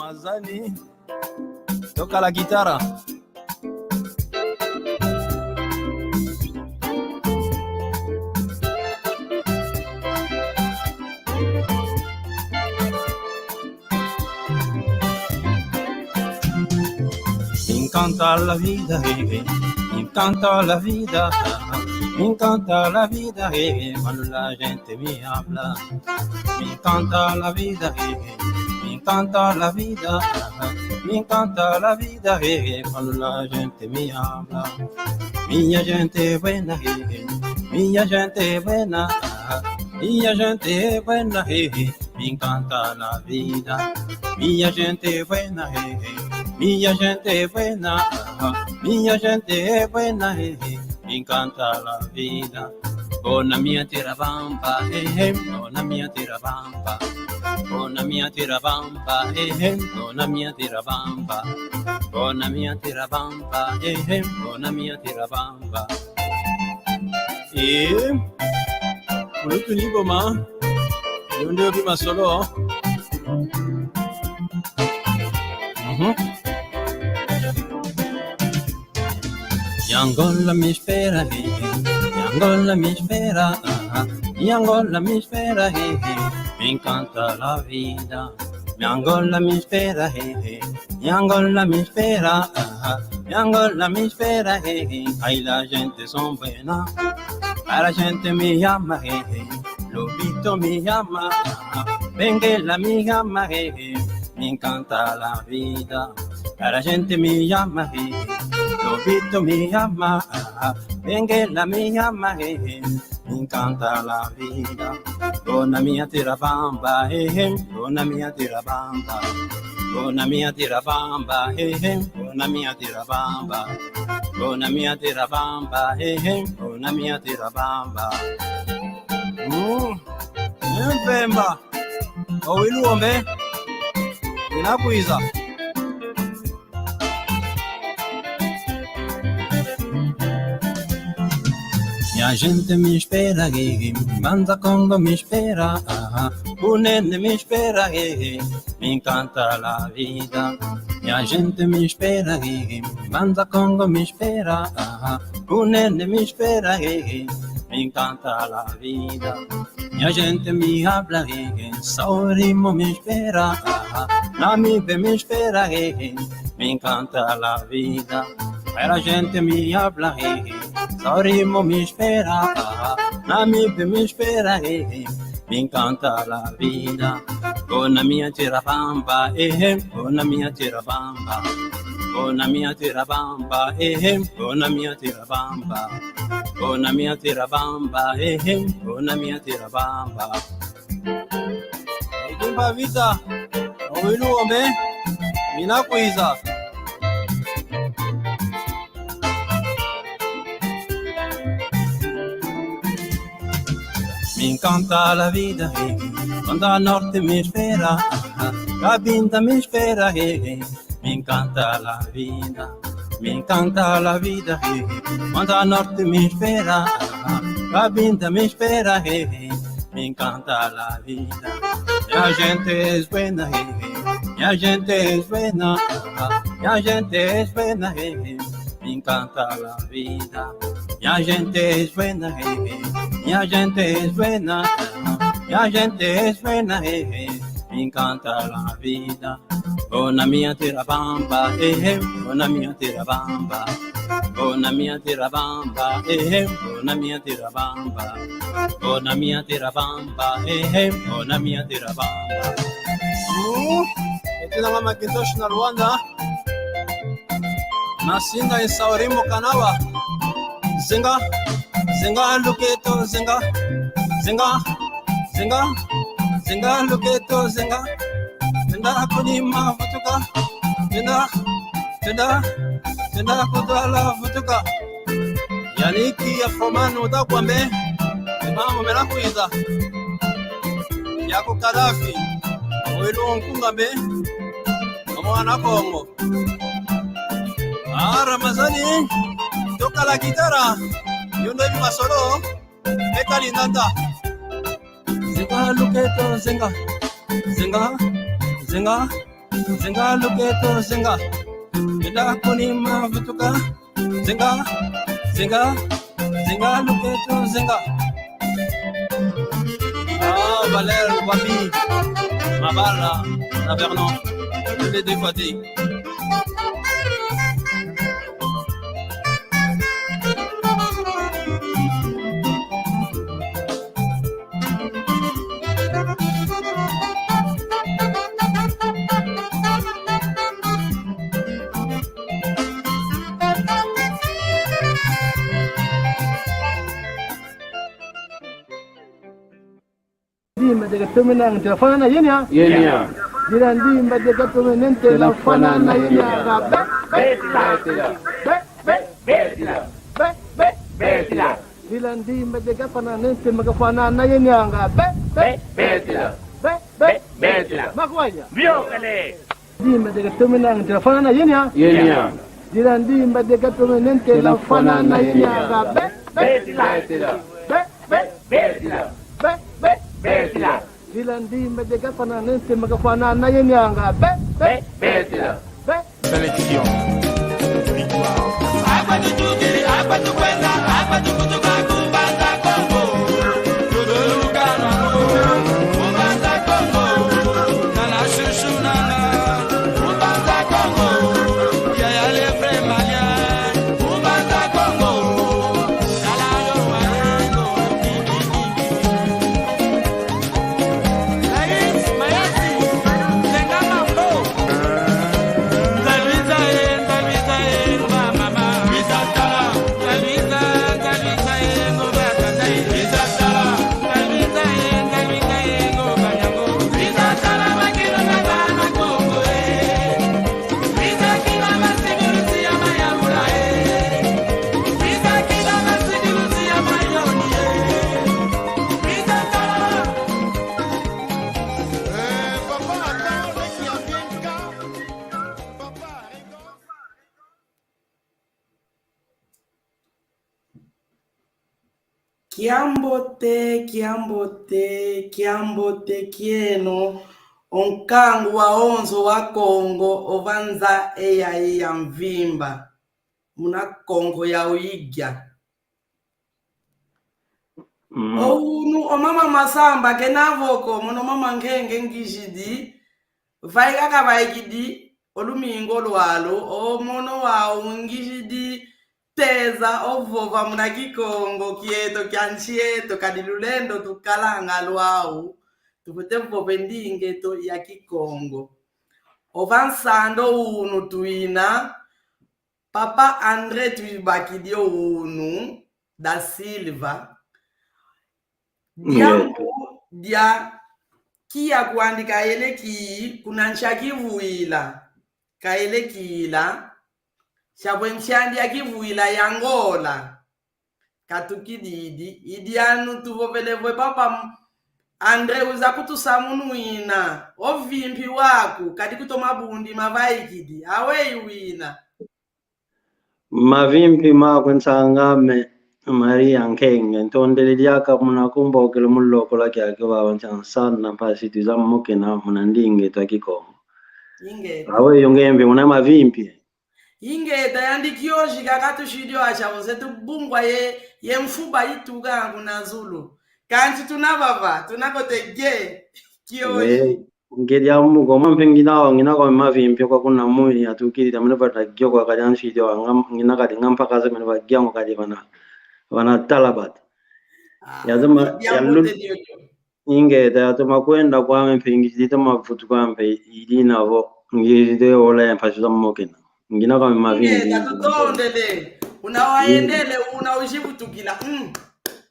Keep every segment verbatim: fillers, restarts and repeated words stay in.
Ramazani, toca la guitarra. Me encanta la vida, eh, eh. Me encanta la vida, ah, ah. Me encanta la vida, eh, eh, cuando la gente me habla. Me encanta la vida, eh, eh. Me encanta la vida, ah, ah. Me encanta la vida, eh, eh, cuando la gente me habla. Mi gente buena, eh, eh. Mi gente buena, ah, ah. Mi gente buena, eh, eh. Me encanta la vida. Mi gente buena, eh, eh. Mi gente buena, ah, ah. Mi gente buena, eh, eh. Me encanta la vida. Bona mia tierra bamba, eh, eh. Bona mia tierra bamba. Bona mia tierra bamba, eh, eh. Bona mia tierra bamba. Bona mia tierra bamba, eh, eh. Bona mia tierra bamba. E mulutu ni boma. Yo nde obi masolo. Mhm. Mi Angola me espera, eh, eh. Mi Angola me espera, ah, ah. Mi Angola me espera, eh, eh. Me encanta la vida. Mi Angola me espera, eh, eh. Mi Angola me espera, ah, ah. Mi Angola me espera, eh, eh. Ahí la gente son buena. Para gente me llama, eh, eh. Lobito me llama, ah, ah. Benguela me llama, eh, eh. Me encanta la vida. Para gente me llama, eh, eh. Lobito me llama, ah, ah. Benguela me llama, eh, eh. Me encanta la vida. Bona mia tierra bamba, eh, eh. Bona mia tierra bamba. Bona mia tierra bamba, eh, eh. Bona mia tierra bamba. Bona mia tierra bamba, eh, eh. Bona mia tierra bamba. Mm. Mpemba. Owilu ombe. Inakwiza. Minha gente me espera, eh, eh. Mbanza Kongo me espera, ah, ah. Kunene me espera, eh, eh. Me encanta la vida. Minha gente me espera, eh, eh. Mbanza Kongo me espera, ah, ah. Kunene me espera, eh, eh. Me encanta la vida. Minha gente me habla, eh, eh. Saurimo me espera, ah, ah. Namibe me espera, eh, eh. Me encanta la vida. Para gente me habla, eh, eh. Saurimo me espera, ah, ah. Namibe me espera, eh, eh. Me encanta la vida. Bona mia tierra bamba, eh, eh. Bona mia tierra bamba. Bona mia tierra bamba, eh, eh. Bona mia tierra bamba. Bona mia tierra bamba, eh, eh. Bona mia tierra bamba. Ikimpa Vita, owilu ombe, inakwiza. Me encanta la vida, eh. Banda Norte me espera, ah, ah. Cabinda me espera, eh, eh. Me encanta la vida, me encanta la vida, eh, eh. Banda Norte me espera, ah, ah. Cabinda me espera, eh, eh. Me encanta la vida. Minha gente es buena, eh, eh. Minha gente es buena, ah, ah. Minha gente es buena, eh, eh. Me encanta la vida. Minha gente es buena, eh, eh. Minha gente es buena, ah, ah. Minha gente es buena, eh, eh. Me encanta la vida. Bona mia tierra bamba, eh, eh. Bona mia tierra bamba. Bona mia tierra bamba, eh, eh. Bona mia tierra bamba. Bona mia tierra bamba, eh, eh. Bona mia tierra bamba. Uh, eti nanga Macintosh na Luanda. Masinga e Saurimo Kanava. Zenga, zenga, Luketo, zenga, zenga, zenga, zenga, Luketo, zenga. Tenda kunima vutuka, tenda, tenda, tenda kutwala vutuka. Yaniki ya Fomano da kwambe, e mambu mena kwiza. Yako Kadhafi, owilu nkunga mbe, mwana Kongo. Ah, Ramazani, toca la guitarra, yo nde obi masolo, eka lindanda. Zenga Luketo, zenga, zenga, zenga. Zenga luketo, zenga. Eda kuni mavutuka. Zenga, zenga, zenga luketo, zenga. Ah, Valère, Wabi, Mabala, na Vernon, tous les deux fatigués. Ndimba dia gatomene ntela fanana yenya. Yenya. Dila ndimba dia gatomene ntela fanana yenya. Be, be, be, be, be, be, be. Dila ndimba dia gafanana ntela gafanana yenya. Be, be, be, be, be. Makwanya. Biokele. Ndimba dia gatomene ntela fanana yenya. Yenya. Dila ndimba dia gatomene ntela fanana yenya. Be, be, be, be, be, be, be. Dila ndimba dia gafanana ntela gafanana yenya. Be, be, be, be. Sélection. Victoire. Kiambote, kiambote, kiambote kieno, o nkangu wawonso wa Kongo, ova nza eyayi ya mvimba, muna Kongo ya uigia. Mm. O unu, o mama Masamba kena vo ko, mono mama Nkenge ngizidi, vaika kavaikidi, o lumingu lwalu, o mono wau ngizidi, teza ovova muna Kikongo kieto kia nsi eto, kadi lulendo tukalanga lwau, tufwete vova e ndinga eto ya Kikongo. Ova nsando unu twina, Papa André Twibakidi o unu da Silva, diambu dia kiaku andi kayeleki kuna nsi a Kivwila, kayelekila, sia vwe nsi andi a Kivwila ya Ngola. Katukididi, i dianu tuvovele vwe Papa M-, André uza kutusamunwina, o vimpi waku, kadi kutoma bundi mavaikidi, aweyi wina. Mavimpi makwe nsang'ame Maria Nkenge, ntondele diaka muna kumbokela mu lokola kiaki vava nsansa na mpasi twiza mokena muna ndinga eto a Kikongo. Ingeta. Aweyi yo ngembe muna mavimpi. Ingeta, yandi kiozi kaka tusidio asha onse tubungwa ye, ye mfuba ituka kuna zulu. Kansi tuna vava, tuna kote ge, kiozi. Eh. Ngedi amuko, mampe ngina wa, ngina kwa mavimpi kwa kuna muni, atukidi, tamene vata gyo kwa kadi ansi dio, ngam-, ngina kadi ngampa kaza mene va gyango kadi vana, vana talabata. Ah, ya zama, ya lu-, ingeta, ya toma kwenda kwame mpe, ngizidi toma vutu kwame mpe, idi na vo, ngizidi ola ya mpasi za mokena. Ngina kwa mavimpi. Ingeta, tutondele, una wayendele, una uzivutukila, mm.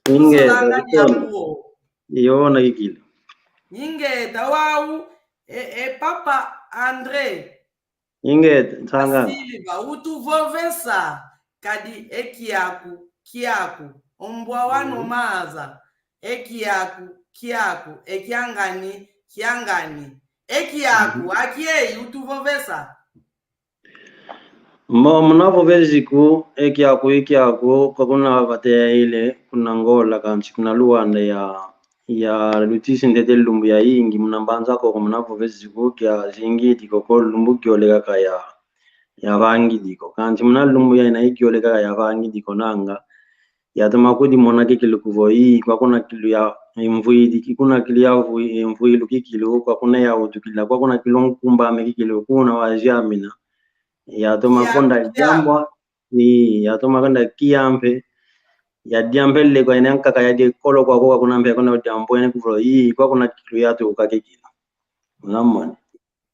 Ingeta, tutondele. Iyo, nakikila. Ingeta wau, e, e, Papa André. Ingeta, nsanga. Silva, utuvovesa, kadi e kiaku, kiaku, ombwa wano maza, e kiaku, kiaku, e kiangani, kiangani. E kiaku, akieyi utuvovesa. Mo, muna vovezi ku, e kiaku, e kiaku, kwa kuna vateya ile, kuna Ngola kansi, kuna Luanda ya, Ya lutisi ntete lumbu yayingi muna Mbanza Kongo, muna vova ziku kia zingidi ko, ko lumbu kiole kaka ya, yavangidi ko. Kansi muna lumbu ya ina ikiole kaka yavangidi ko nanga. Yatoma kudimona kikilu kuvo, ii, kwa kuna kilu ya mvwidi, ki kuna kilu ya mvwi-, mvwilu kikilu, kwa kuna ya utukila, kwa kuna kilu nkumbame kikilu, kuna waziamina. Yatoma konda diambwa, ii, yatoma konda kiampe. Yadiampe le kwa ina nkaka yadi kolo kwa kwa kuna mpe kuna diambwa ene kuvo, ii, kwa kuna kilu yatuka kikilu. Unamona?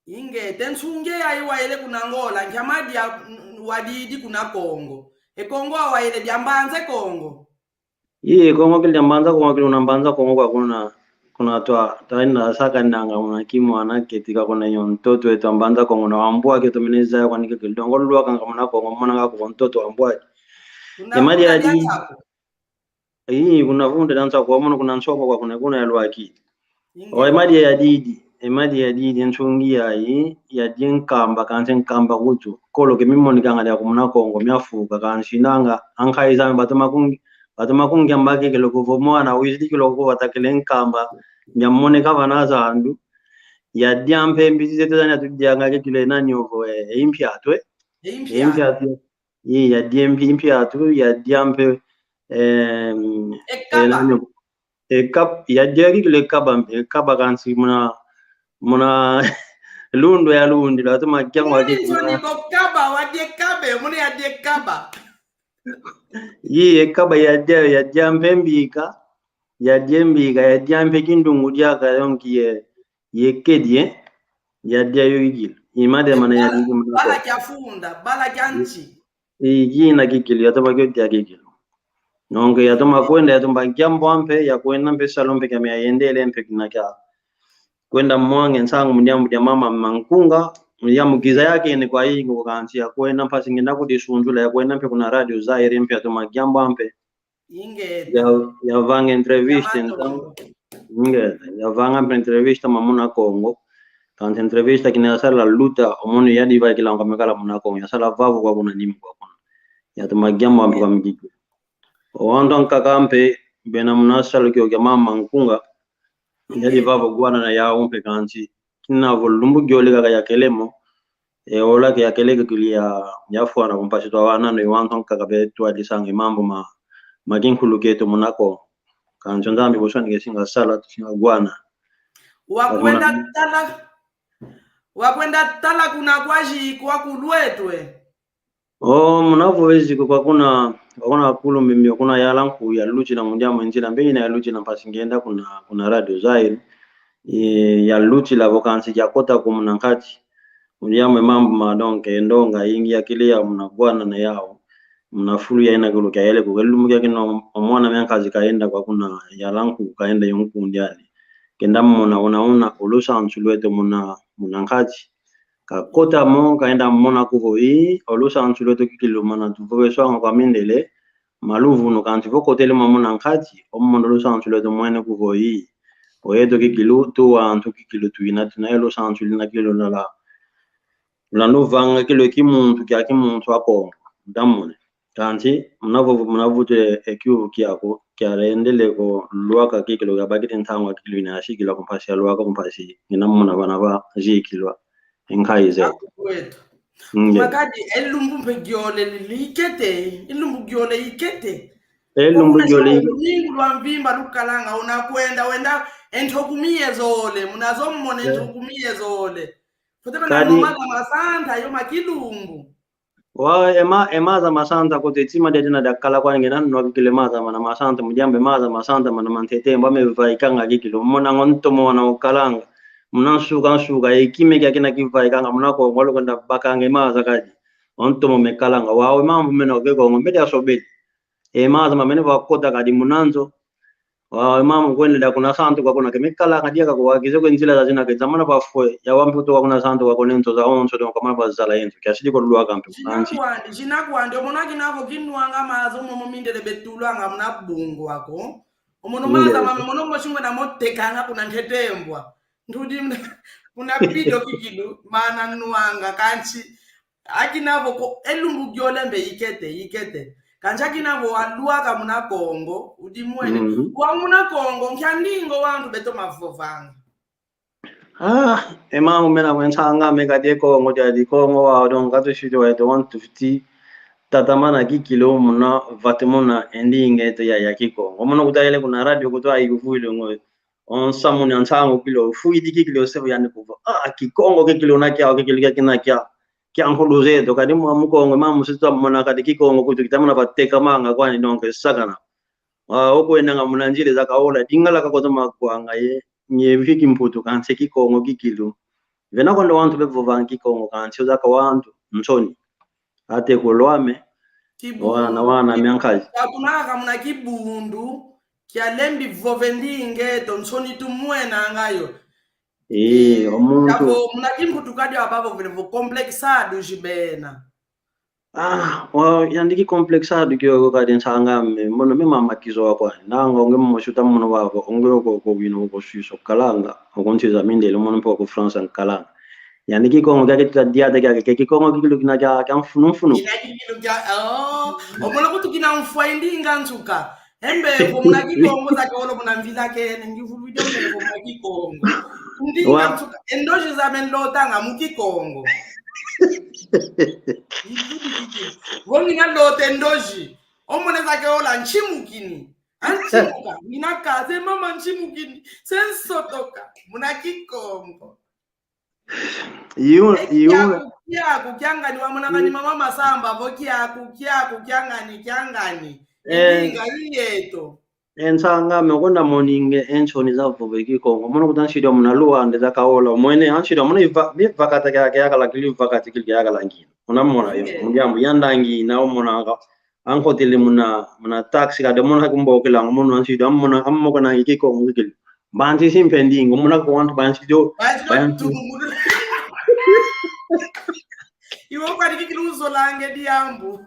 Ingeta, e nsungi yayi wayele kuna Angola, nkia madia wadidi kuna Kongo? E Kongo awayele dia Mbanza Kongo? Ii, Kongo kili dia Mbanza Kongo, kili una Mbanza Kongo kwa kuna, kuna twa, twaenda sakaninanga muna kimwana keti ka kuna yo ntoto eto a Mbanza Kongo na wambwaki eto mene zaya kwani kekele. Donc lwakanga muna Kongo, monanga ko ntoto wambwaki. Kuna e madia vunda dia di- Nsaku. Ii, kuna vunda dia Nsaku, mono kuna Nsoko kwa kuna, kuna yalwaki. Inge. O, e madia yadidi, e madia yadidi, e nsungi yayi, yadi nkamba, kansi nkamba kutu. Kolo ke mimonikanga dia ku muna Kongo, miafuka, kansi nanga, ankayi zame batoma kungi-, batoma kungiamba kikilu kuvo mwana, wizidi kikilu kuvo atakele nkamba, ndia moneka vana zandu. Yadia mpe mbizi zeto zani atudianga kikilu e nani ovo, e, e impiatu, e? E impiatu. E impiatu. Ii, yadia mpi-, impiatu, yadia mpe, em, e kaba. E nani ovo? E kab-, yadia kikilu e kaba, e kaba kansi muna, muna lundu ya lundi, lwatoma kiangwa kikilu. Muni nsoni ko kaba, wadia e kaba, muni yadia e kaba. Ii, e kaba yadia, yadia mpe mbika, yadia mbika, yadia mpe kindungu diaka, donc ye, ye kedi, e? Yadia yo kikilu. I madia mana yadidi muna Kongo. Bala kia funda, bala kia nsi. I kina kikilu, yatoma kio dia kikilu. Donc, yatoma kwenda, yatoma kiambwa mpe, yakwenda mpe salu mpe kia mia yendele mpe kina kia. Kwenda mwange nsangu mu diambu dia mama Mankunga, mu diambu kiza yakene kwa ingo kansi yakwenda mpasi ngenda kudisunzula, yakwenda mpe kuna Radio Zaire mpe yatoma kiambwa mpe. Ingeta. Ya, yavanga entrevista, yamatu, então. Ingeta, yavanga mpe entrevista mamuna Kongo. Kansi entrevista kina yasala luta, o mono yadi vaikila nkamekala muna Kongo, yasala vavo kwa kuna nima kwa kuna. Yatoma kiambwa mpe kwa mikiki. O wantu ankaka mpe, bena muna salu kio kia mama Mankunga. Yadi vavo gwana na yau mpe kansi. Kina vo lumbu kiole kaka yakele mo, e, ola ke yakele ke kikilu ya, yafwana ko mpasi twawana no i wantu ankaka be twadisanga i mambu ma, ma kinkulu kieto muna Kongo. Kansi Nzambi bonso ni kesinga sala, tusinga gwana. Wakwenda tala, wakwenda tala kuna kwa zi-, kwa kulwetwe. O, muna vovezi ko kwa kuna, kwa kuna kulu mimi, kuna yala nku yalutila mu diambu nzila, mbe ina yalutila mpasi ngenda kuna, kuna Radio Zaire. E, yalutila vo kansi yakota ko muna nkati. Mu diambu mambu ma donc, ndonga ingi yakele ya muna gwana na yau. Muna fulu ya ina kulu kiayele ko, ke lumbu kia kina o mwana mia nkazi kaenda kwa kuna yala nku, kaenda yo nkundi ane. Kenda mona una una, o lusansu lweto muna, muna nkati. Kakota mo, kaenda mona kuvo i, o lusansu lweto kikilu mana tuvoveswanga kwa mindele, ma luvunu kansi vo kotele mo muna nkati, o mono lusansu lweto mwene kuvo i. O yeto kikilu, tuwantu kikilu twina, tuna ye lusansu lina kikilu lala. Lula nduvanga kikilu kimuntu, kia kimuntu a Kongo. Ndamone. Kansi, muna vutu, muna vutu e, e kiuvu kiaku, kialendele ko lwaka kikilu, kiabakidi ntangu a kikilu ina yasikila ko mpasi yalwaka ko mpasi, ina muna vana vazikilwa, e nkayi zeto. Akwetu. Nge. Wakadi, e lumbu mpe giole li-, likete, e lumbu giole ikete. E lumbu giole i- Domingo lwa mvimba lukalanga, una kwenda, wenda, e nto kumi ye zole, muna zo mone e nto kumi ye zole. Fote bana kadi- mama na masanta, yo ma kilumbu. Wa, e ma, e maza masanta kote tima dia dina dia kala kwa ngina nwa kikilu e maza mana masanta, mu diambu e maza masanta mana mantete, mba me vaikanga kikilu. Mona ngo ntomo wana ukalanga. Muna nsuka nsuka, e kime kia kina kivaikanga, muna ko ngolo kwenda bakanga e maza kadi. O ntomo mekalanga. Wa, e mambu mena ke Kongo, mbe dia sobele. E maza mamene vakota kadi muna nzo. Wa, e mama kwenda dia kuna santu kwa kuna kemikala, kadia ka kwa kize kwe nzila zazina ke zamana vafwe, ya wampi kutoka kuna santu kwa kone nzo zawonso, donc kamana vazala yenzo. Kiasidi ko lwaka mpe. Zina kwandi, zina kwandi, omona kina vo kinwanga maza, omo mo mindele betulwanga muna bungu ako. Omono maza mama, mono mo singwe na motekanga kuna ntete mbwa. Ndudi muna, muna pido kikilu, mana nwanga, kansi. Akina vo ko, e lumbu giole mbe ikete, ikete. Kansi akina vo walwaka muna Kongo, udimwene. Mhm. Wa muna Kongo, nkia ndinga wantu beto mavovanga? Ah, e mambu mena kwe nsang'ame kadi e Kongo, diadi Kongo wa, donc, katusidi wa eto wantu fiti tatamana kikilu muna, vati muna e ndinga eto ya, ya Kikongo. Mono kutayele kuna radio kutu ayi kuvwile ngwe, o nsamuni a nsangu kikilu, fwidi kikilu, se vo yandi kuvo: Ah, Kikongo kikilu na kia, kikilu kia kina kia, kia nkulu zeto, kadi mwa Mukongo, mamu situ mona kadi Kikongo kutu kitamana vatekamanga kwani, donc, sakana. Ah, okwendanga muna nzila zakaola, Lingala kakota makwanga ye, nye viki Mputu, kansi Kikongo kikilu. Vena kwandi wantu bevovanga Kikongo, kansi ozaka wantu nsoni. Ate kulwame, Kibundu. Wana, wana, miankazi. Katunaka muna Kibundu, kia lembi vova e ndinga eto, nsoni tumwenanga yo. Eh, eh, o muntu. Yavo, muna Kimputu kadi abavovele vo complexado, Gibena. Ah, wa, yandi ki complexado kiokio kadi nsang'ame, mono me mama kizowa kwani. Nanga onge momo suta mono wavo, onge oko, oko wino, oko Suisse okalanga, oko nsi za mindele, mono mpe oko France nkalanga. Yandi Kikongo kiaki tuta diata kiaki, ke Kikongo kikilu kina kia, kia mfunu mfunu. Kina kikilu kia, oh, o mono kutu kina mfwa e ndinga nsuka. Embe, vo muna Kikongo zake olo muna mvila kene, ngivuluidi mbe vo muna Kikongo. Ndinga nsuka, e ndozi zame nlotanga mu Kikongo. Vo ngina lota e ndozi, o mona zake ola nshimukini. A ntsimuka, ngina kaze mama nshimukini, se nsotoka, muna Kikongo. Yu, e yu. Kiaku, kiaku, kiangani, wamona kani mama Masamba, vo kiaku, kiaku, kiangani, kiangani. Eh. Ndinga i yeto. E nsang'ame, okwenda moninge e nsoni za vova e Kikongo. Mono kuta nsidi wa muna Luanda zakaola. Mwene, a nsidi wa muna iva, bivakata kia, kia kala kili vakati kili kia kala ngina. Una mona yo, eh, mu diambu yandangina, o mona nga. Ankotele muna, muna taxi kadi muna kumbokela, muna nsidi, amona, amoko na Kikongo kikili. Bantu simpe ndinga, muna kwa wantu bantu do, bantu do bantu. Tungulu. Iwo kwadi kikili uzolange diambu.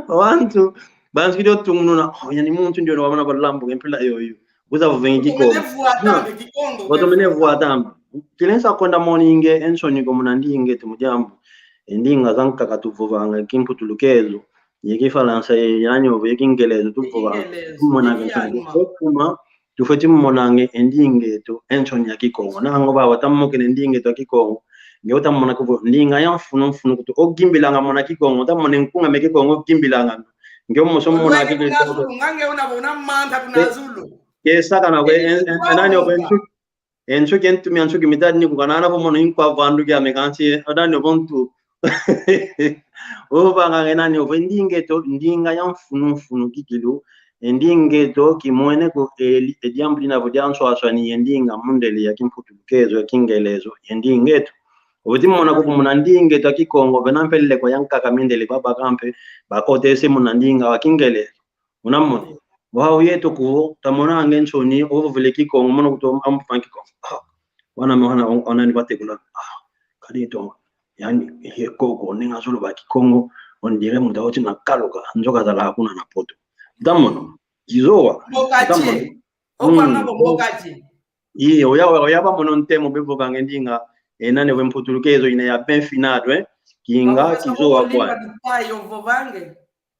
Wantu, bantu do tungununa, oh, yani muntu ndio wamana balambu, mpila yoyo. Kuza vova e Kikongo. Botomene vwa tambe, Kikongo. Botomene vwa tambe. Kilensa kwenda moninge e nsoni ko muna ndinga eto mu diambu. E ndinga zankaka tuvovanga Kimputulukezo. Ye Kifalansa, ye, ye anyovo, ye Kingelezo tuvovanga. Kingelezo, tumonanga e nsoni. Kuma, tufweti monanga e ndinga eto, e nsoni ya Kikongo. Nango baba tamokene ndinga eto ya Kikongo. Nge utamona kuvo, ndinga ya mfunu mfunu kutu. Ogimbilanga muna Kikongo, utamona nkunga me Kikongo, ogimbilanga. Nge omoso mona Kikongo. Ngange una bona manta kuna zulu. Ke sakana kwe, en-, en-, enani ove nsuki, ensuki entumi, ensuki mitadi ni kukanana vo mono inkwa vandu kia mekansi, adani ove ntu. Ovanga enani ove ndinga eto, ndinga ya mfunu mfunu kikilu, e ndinga eto kimwene ko eli, e diambu dina vo dia nswaswani ye ndinga mundele ya Kimputulukezo, ya Kingelezo, ye ndinga eto. Ove ti mona kuku muna ndinga eto ya Kikongo, vena mpelele kwa yankaka mindele babaka mpe, bakotese muna ndinga wa Kingelezo. Unamona? Wau yeto kuvo, tamonanga e nsoni, ovovele Kikongo, mono kutu ampangi Kikongo. Ah, wana me wana, on-, ona ni batekula. Ah, kadi to, yani, ye koko, ninga zulu ba Kikongo, on dirait muta oti na kaluka, nzoka zala kuna na poto. Tamono, kizowa. Mboka ti. Tamono. Okwanga ko mboka ti. Iye, oya, oya ba mono ntemo bevovanga e ndinga, e nani ove Mputulukezo ina ya bem finado, eh? Kinga, kizowa kwa.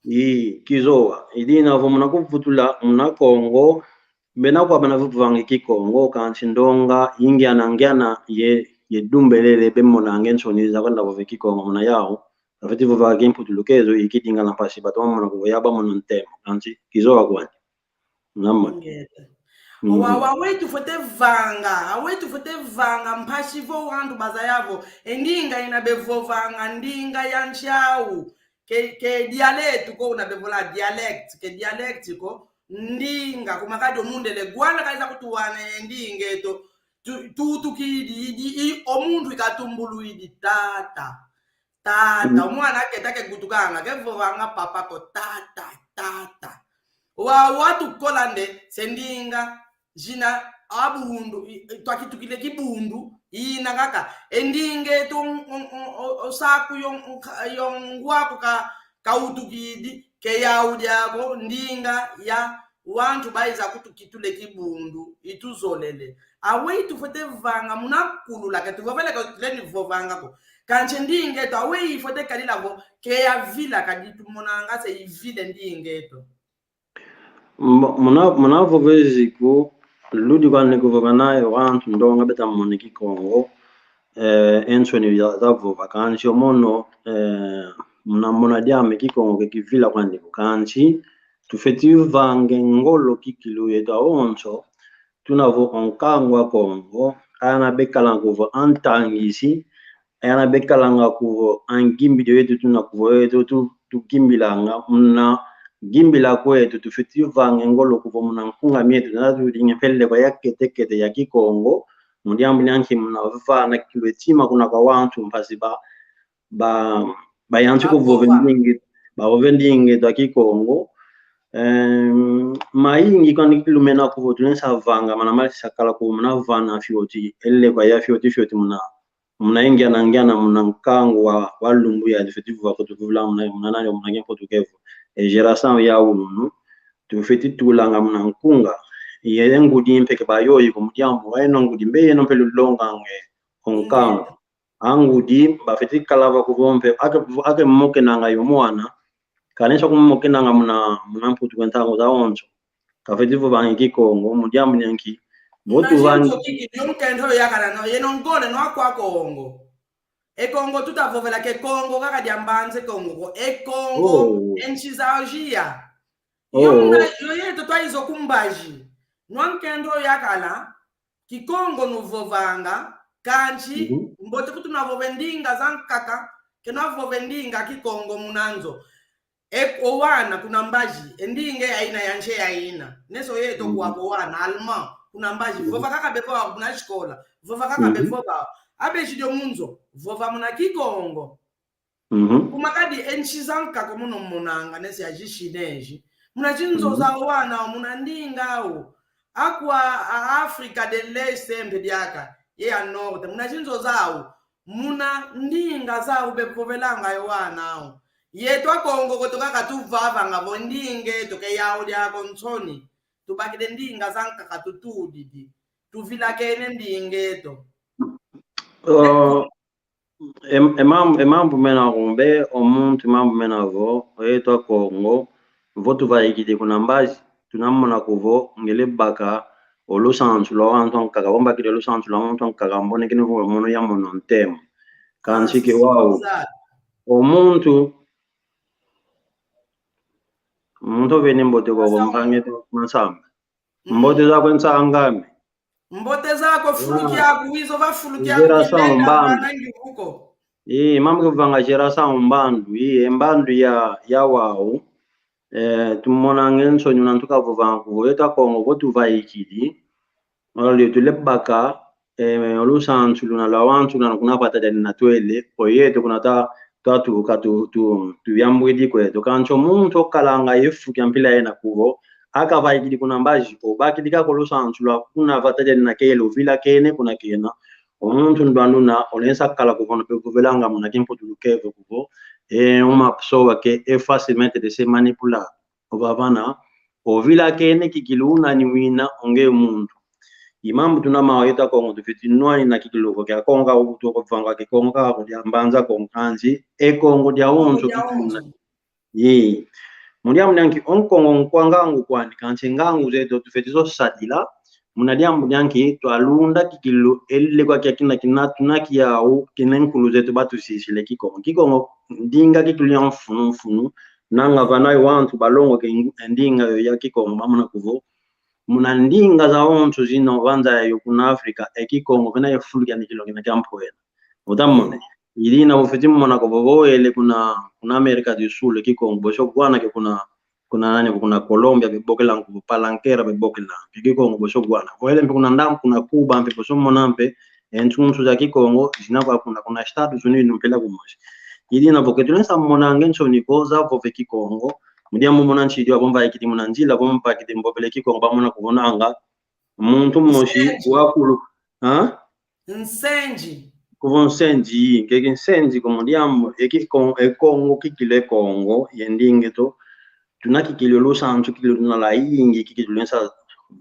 Ii, kizowa. Idina vo muna kuvutula, muna Kongo, bena kwa bena vovanga e Kikongo, kansi ndonga, ingiana ngiana ye, ye dumbelele bemonanga e nsoni za kwenda vova e Kikongo muna yau, bafweti vova Kimputulukezo, i Kidingala mpasi, batoma mona kuvo ya ba mono ntemo, kansi kizowa kwani. Namoni. Ingeta. Mm. Wa, wa, aweyi tufwete vanga, aweyi tufwete vanga, mpasi vo wantu bazaya vo, e ndinga ina bevovanga, ndinga ya nsi au, ke, ke dialeto ko una bevola dialect, ke dialect ko, ndinga, kuma kadi o mundele, gwala kaiza kutuwana e ndinga eto, tu, tutukidi, idi, i, o muntu ikatumbuluidi, tata. Tata, mm, o mwana aketa ke gutukanga, ke vovanga papa ko, tata, tata. Wa, watukola nde, se ndinga, zina, a Bundu, i, i, twakitukile Kibundu, ina kaka. E ndinga eto, o, o, o, o saku yo, o, ka, yo ngwaku ka, kautukidi, ke yau diako, ndinga ya, wantu baiza kutukitula e Kibundu, ituzolele. Aweyi tufwete vanga muna kulula, ke tuvovele ko tulendi vovanga ko. Kansi ndinga eto, aweyi ifwete kalila vo, ke yavila kadi tumonanga se ivile ndinga eto. Mbo-, muna, muna vova eziku, ludi kwandi kuvova nayo wantu ndonga beta mona Kikongo, eh, e nsoni za, zavova. Kansi o mono, eh, muna, muna diame Kikongo ke kivila kwandi ko. Kansi, tufeti vanga e ngolo kikilu yeto awonso, tuna vo o nkangu a Kongo, ana bekalanga kuvo antangisi, ana bekalanga kuvo angimbidi yeto tuna kuvo yeto tu, tugimbilanga, muna gimbila kweto, tufeti vanga e ngolo kuvo muna nkunga mieto, tuna tudinga peleko ya kete kete ya Kikongo, mu diambu dia nki muna vana kikilu e tima kuna kwa wantu mpasi ba, ba, bayantika kuvova e ndinga, bavova e ndinga eto a Kikongo. Em, mayingi kwandi kikilu mena kuvo tulenda vanga, mana mali sakala kuvo muna vana fioti, ele kwa ya fioti fioti muna, muna ngiana ngiana muna nkangu wa, wa lumbu ya tufeti vova ko tuvovela muna, muna nani, muna kiampo tukevo. E geração ya unu, tufeti tulanga muna nkunga. Ye ngudi mpe ke bayoyi ko mu diambu, wa yeno ngudi mpe yeno mpe lulonganga o nkangu. Angudi, bafeti kala va kuvo mpe, ake, ake mokenanga yo mwana, kanisa kumokenanga muna, muna mputu kwe ntangu zawonso. Kafeti vovanga Kikongo, mu diambu dia nki. Vo tuvanga. Imagine kiki, yo mukento yakala no, yeno ngole no akwa Kongo. E Kongo tutavovela ke Kongo kaka dia Mbanza Kongo ko. E Kongo, oh, e nsi za ozia. Yo, oh, muna, yo yeto twaiza ku mbazi. Nwa nkento yakala, Kikongo nuvovanga, kansi, mhm, mbote kutu navove ndinga zankaka, ke navove ndinga Kikongo muna nzo. E, o wana kuna mbazi, e ndinga yaina ya nsi yaina. Neso yeto, mhm, kwa ko wana, allemand, kuna mbazi, mhm, vova kaka bevova kuna sikola, vova kaka, mhm, bevova. Abe sidio mu nzo, vova muna Kikongo. Mhm. Kuma kadi e nsi zankaka muno monanga, nesi a zi Chine zi. Muna zinzo, mhm, zau wana, muna ndinga au. Akwa a Africa de l'Est mpe diaka, ye a Norte. Muna zinzo zau, muna ndinga zau bevovelanga yo wana au. Yeto Akongo kweto kaka tuvavanga vo ndinga eto ke yau diako nsoni. Tubakidi ndinga zankaka tutudidi. Tuvilakene ndinga eto. Oh. E, e mam-, e mambu mena kumbe, o muntu mambu mena vo, o yeto Akongo, vo tuvaikidi kuna mbazi, tunamona kuvo, ngele baka, o lusansu lwa wantu ankaka, vo mbakidi o lusansu lwa muntu ankaka, mbonekene vo mono ya mono ntemo. Kansi ke wau. O muntu, muntu oveni mbote kwa mpangi eto Mansamba. Mbote zakwe nsang'ame. Mbote zakwe, fulu kiaku, wizo va fulu kiaku, geração kilenga, mbandu. Vana ngi vuko. Ii, mambu ke vovanga geração mbandu, ii, e mbandu ya, ya wau. Eh, tumonanga e nsoni una ntuka vovanga kuvo yeto Akongo vo tuvaikidi. Olo lio tule baka, eh, o lusansu luna lwa wantu una kuna vata diani na twele, o yeto kuna ta, twatuka tu, tu, tuyambwidi kweto. Kansi o muntu okalanga ye fu kia mpila yena kuvo, akavaikidi kuna mbazi, obakidi kaka o lusansu lwa kuna vata diani na kele, ovilakene kuna kena. O muntu ndwanduna, olenda kala kuvo na pe kuvelanga muna kimputulu kevo kuvo, eh, uma pessoa que é facilmente de ser manipulado. Ovavana, ovilakene kikilu una ni wina o nge muntu. I mambu tuna mau yeto Akongo tufiti nwanina kikilu ko kia Kongo, utu ko vanga Kikongo ko dia Mbanza Kongo kansi, e Kongo dia onso kikilu una. Ii. Mu diambu dia nki o Nkongo nkwa ngangu kwani kansi ngangu zeto tufiti zo sadila, muna diambu dia nki twalunda kikilu ele kwa kia kina kina tuna kiau kina nkulu zeto batusisile Kikongo. Kikongo ndinga kikilu ya mfunu mfunu, nanga vana yo wantu balongoke ngu-, ndinga yo ya Kikongo, bamona kuvo. Muna ndinga zawonso zina vanza yayo kuna Afrika, e Kikongo, vena ye fulu kiani kilongi na kia mpwena. Utamone. Idina ufiti mona kuvo vo wele kuna, kuna Amerika do Sul, Kikongo, boso gwana ke kuna, kuna nani, kuna Colombia, bebokelanga kuvo palanquera, bebokelanga. Ke Kikongo, boso gwana. Vo wele mpe kuna ndam, kuna Cuba, mpe boso mona mpe, e nsunsu za Kikongo, zina kwa kuna, kuna Estados Unidos, mpela kumosi. Idina vo ke tulenda monanga e nsoni ko zavova e Kikongo, mu diambu mona nsi dio, avo mvaikidi muna nzila, avo mvaikidi mvovele Kikongo, bamona kuvonanga muntu mosi wakulu, ha? Nsenzi. Kuvo nsenzi, keke nsenzi ko mu diambu, e Kikon-, e Kongo, kikilu e Kongo, ye ndinga eto, tuna kikilu lusansu, kikilu tuna lwayingi, kikilu tulenda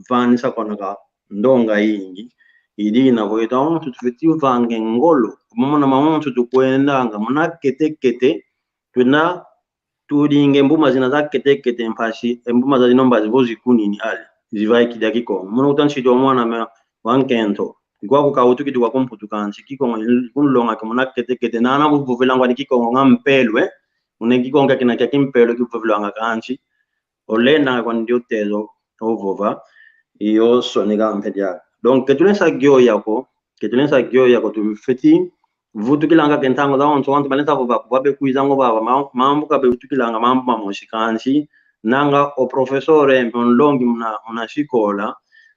vanisa kwanaka ndonga yingi. I dina vo yeto awonso tufwete vange ngolo. Momo na mawonso tukwendanga muna kete-kete, twenda tudinge mbuma zina za kete-kete mpasi, e mbuma zazina mbazi vo zikunini ale, zivaikidi a Kikongo. Mono kuta nsidi wa mwana me wa nkento. Ikwaku kawutukidi kwaku Mputu kansi, Kikongo kunlonga ke muna kete-kete, nana kuvovelanga ni Kikongo nga mpelo, eh. Muna Kikongo kiakina kia kimpelo kivovelwanga kansi. Olenda kwandi oteza ovova, i osoneka mpe diaka. Donc, ke tulenda gioya ko, ke tulenda gioya ko, tufwete vutukilanga ke ntangu zawonso, wantu balenda vova ko, babe kwizanga vava, ma-, mambu kabe vutukilanga mambu mamosi kansi, nanga o professor, eh, mpe onlongi muna, muna sikola,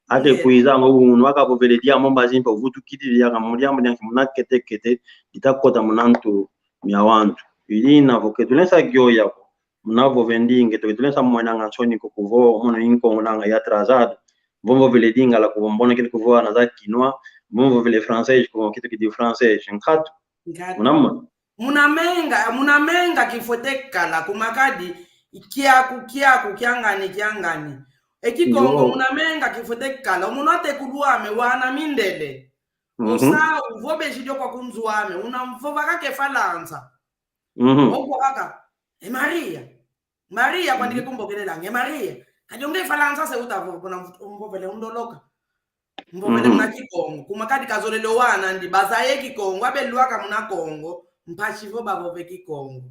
ake kwizanga unu, aka vovele diambu mbazi mpe ovutukidi diaka mu diambu dianki muna kete-kete, ditakota muna ntu mia wantu. I dina vo ke tulenda gioya ko, muna vova e ndinga eto, ke tulenda mwenanga nsoni ko kuvo, mono i Nkongo nanga i atrasado. Vo mvovele Lingala kuvo mbona kele kuvo ana za Kinois, vo mvovele Français kuvo kitukidi Français, nkatu. Nkatu. Muna mona. Muna menga, muna menga kifwete kala, kuma kadi, kiaku, kiaku, kiangani, kiangani. E Kikongo, muna menga kifwete kala, o muna atekulu ame, wana mindele. Mhm. Osa, uvovesidi o kwaku nzo ame, una mvova kaka e Falansa. Mhm. Oko kaka, e Maria. Maria, kwandi ke kumbokelelanga, e Maria. Kadi o nge Falansa se uta vo-, bona mv-, mvovele undoloka. Mvovele muna Kikongo. Kuma kadi kazolele o wana andi bazaya e Kikongo, abe lwaka muna Kongo, mpasi vo bavova e Kikongo.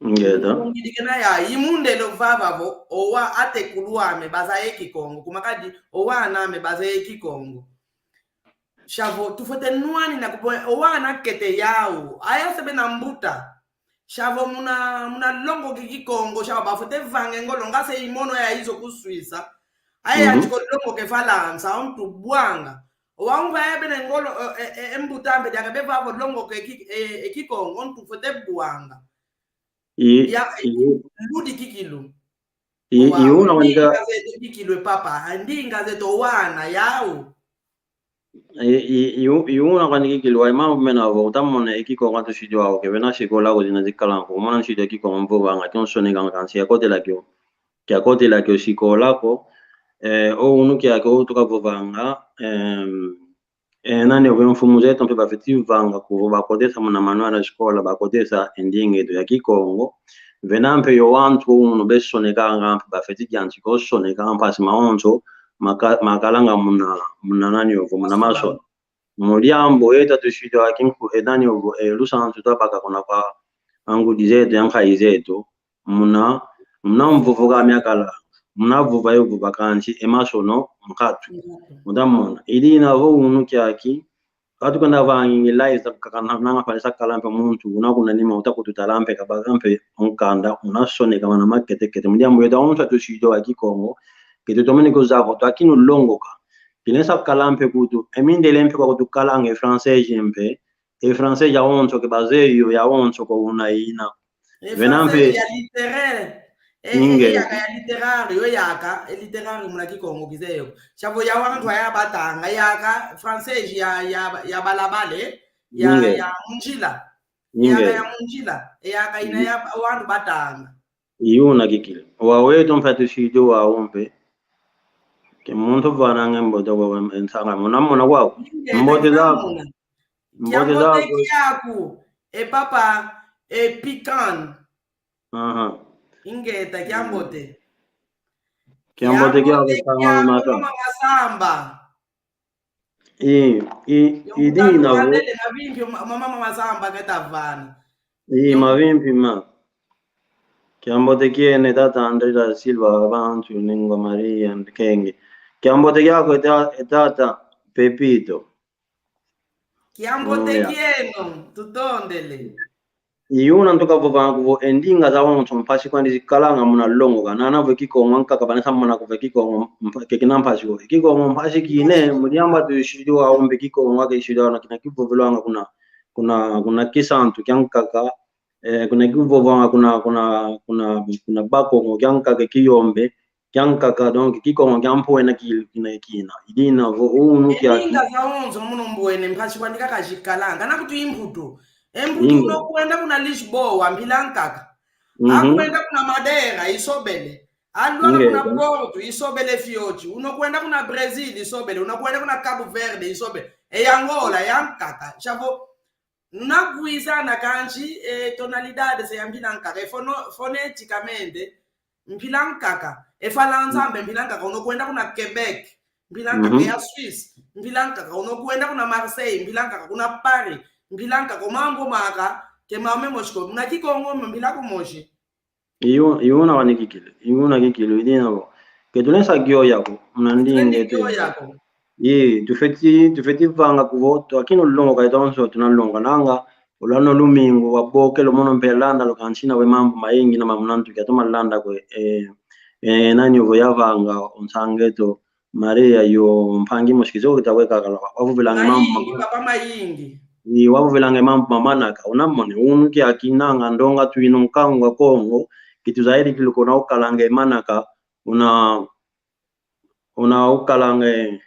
Ngeta. Ungidikena ya, i mundele ovava vo, o wa atekulu ame bazaya e Kikongo. Kuma kadi, o wana ame bazaya e Kikongo. Shavo, tufwete nwanina kuvo, o wana kete yau. Aya se bena mbuta. Shavo muna, muna longoka e Kikongo, shavo bafwete vanga e ngolo nga se i mono ya izo ku Suisse. Aya, mhm, yantika longoka e Falansa, o ntu bwanga. O wau mpe aya bena e ngolo, e, e, e mbuta mpe diaka bevava longoka e Ki-, e, e Kikongo, o ntu fwete bwanga. I, ya, i, ludi kikilu. I, wa, i una ndinga zeto kikilu e papa, ndinga zeto wana, yau. I, i, i, i una kwandi kikilu, wa i mambu mena vo, utamona e Kikongo tusidi wau, ke bena sikola ko zina zikala ko, mona nsidi e Kikongo mvovanga, kio nsonekanga kansi kiakotela kio. Kiakotela kio sikola ko, eh, o unu kiaki o tukavovanga, em, eh, nani, o mfumu zeto mpe bafwete vanga kuvo bakotesa muna manual ya sikola, bakotesa e ndinga eto ya Kikongo. Vena mpe yo wantu o unu besonekanga mpe bafwete yantika osoneka mpasi mawonso maka-, makalanga muna, muna nani ovo, muna masono. Mu diambu eta tusidi wa kinku, e nani ovo, e lusansu twabaka kuna kwa angudi zeto, ya nkayi zeto, muna, muna mvovo ka miakala, muna vova yo vova kansi, e masono nkatu. Nkatu. Utamona. I dina vo unu kiaki, katukwenda vangingila iza kaka na, nanga fwani sakala mpe muntu, una kuna nima uta kututala mpe kabaka mpe o nkanda, una soneka mana makete-kete. Mu diambu yeto awonso tusidi wa Kikongo, ke tutomene kuzaya vo twakinu longoka. Kilenda kala mpe kutu, e mindele mpe kwa kutukalanga e français mpe, e français yawonso ke bazeye yo, yawonso ko una ina. E vena français mpe ya littéraire. E, e, inge. E yaka ya littéraire, yo yaka, e littéraire muna Kikongo kizeye yo. Shavo ya wantu aya batanga, yaka français ya, ya, ya balabala, ya, inge, ya munjila. Inge. Yaka ya munjila, e yaka ina ya wantu batanga. I una kikili. Wa weto mpe tusidi wau mpe. Ke muntu vananga mbote kwa nsanga. Muna muna kwaku. Mbote zaku. Mbote zaku. Kiambote kiaku. E papa, e pikan. Aha. Ingeta, kiambote. Kiambote kiaku, kiambote kiaku, mama Masamba. I, i, i dina vo. Mavimpi, ma-, ma-, ma-, Masamba keta vana. I, mavimpi ma. Kiambote kieno tata André da Silva, Bantu, Ningwa Maria, Nkenge. Kiambote kiaku e ta-, e tata Pepito. Kiambote kieno, tutondele. I una ntuka vovanga kuvo e ndinga zawonso mpasi kwandi zikalanga muna longoka. Nana vo e Kikongo ankaka bana samona kuvo e Kikongo mpa-, ke kina mpasi ko. E Kikongo mpasi kine, mu diambu tusidi wau mpe Kikongo ake sidi wau na kina kivovelwanga kuna, kuna, kuna kisantu kiankaka, eh, kuna kivovanga kuna, kuna, kuna, kuna Bakongo kiankaka kiyombe, kiankaka, donc, Kikongo kia mpwena ki-, kina, kina. I dina vo unu kia. E ndinga zawonso muno mbwene mpasi kwandi kaka zikalanga. Kana kutu i Mputu. E Mputu uno kwenda kuna Lisboa, mpila nkaka. Mhm. Akwenda kuna Madeira, isobele. Alwaka kuna Porto, isobele fioti. Unokwenda kuna Brazil, isobele. Unokwenda kuna Cabo Verde, isobele. E Angola, yankaka. Shavo, nunagwizana kansi, e, tonalidades ya mpila nkaka. E fono-, foneticamente, mpila nkaka. E Falansa mpe mpila nkaka. Unokwenda kuna Quebec, mpila nkaka. Ya Suisse, mpila nkaka. Unokwenda kuna Marseille, mpila nkaka. Kuna Paris, mpila nkaka. O mambu maka, ke mame mosi ko. Muna Kikongo, mpila kumosi. Iuna, iuna wani kikilu, iuna kikilu, idina vo. Ke tulenda kioya ko, muna ndinga eto. Kioya ko. Ye, tufeti, tufeti vanga kuvo, twakinu longoka yeto onso, tunalongokananga, ulano lumingu, wabokelo mono mpe landa, lukansina we mambu mayingi na mamuna ntu kia tumalanda kwe, eh, eh, nani ovo yavanga, o nsanga eto, Maria yo mpangi mosi kizoki ta wekakala, wavovelanga mambu mayingi, ma-, papa mayingi. Ni wavovelanga mambu ma manaka, unamone, unu kiaki nanga ndonga twina nkangu a Kongo, ke tuzaidi kilu ko una ukalanga e manaka, una, una ukalanga,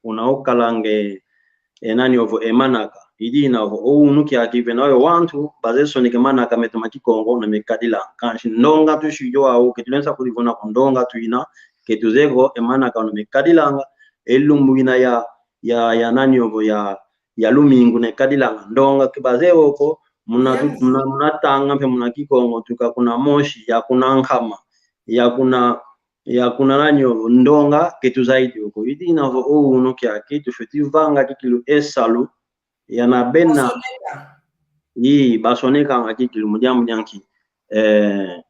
una ukalanga, e nani ovo e manaka. Idina vo, o unu kiaki vena yo wantu, bazeye soneka e manaka meto ma Kikongo, na mekadilanga. Kansi ndonga tusidi wau, ke tulenda kudivona ko ndonga twina, ke tuzeye ko e manaka una mekadilanga, e lumbu ina ya, ya, ya nani ovo ya, ya lumingu nekadilanga. Ndonga ke bazeye wo ko, muna tu-, muna, muna tanga mpe muna Kikongo tuka kuna mosi, ya kuna nkama, ya kuna, ya kuna nani ovo, ndonga ke tuzaidi wo ko. Idina vo o unu kiaki, tufeti vanga kikilu e salu, yana bena. Basoneka. Yi, basonekanga kikilu, mu diambu dia nki. Eh.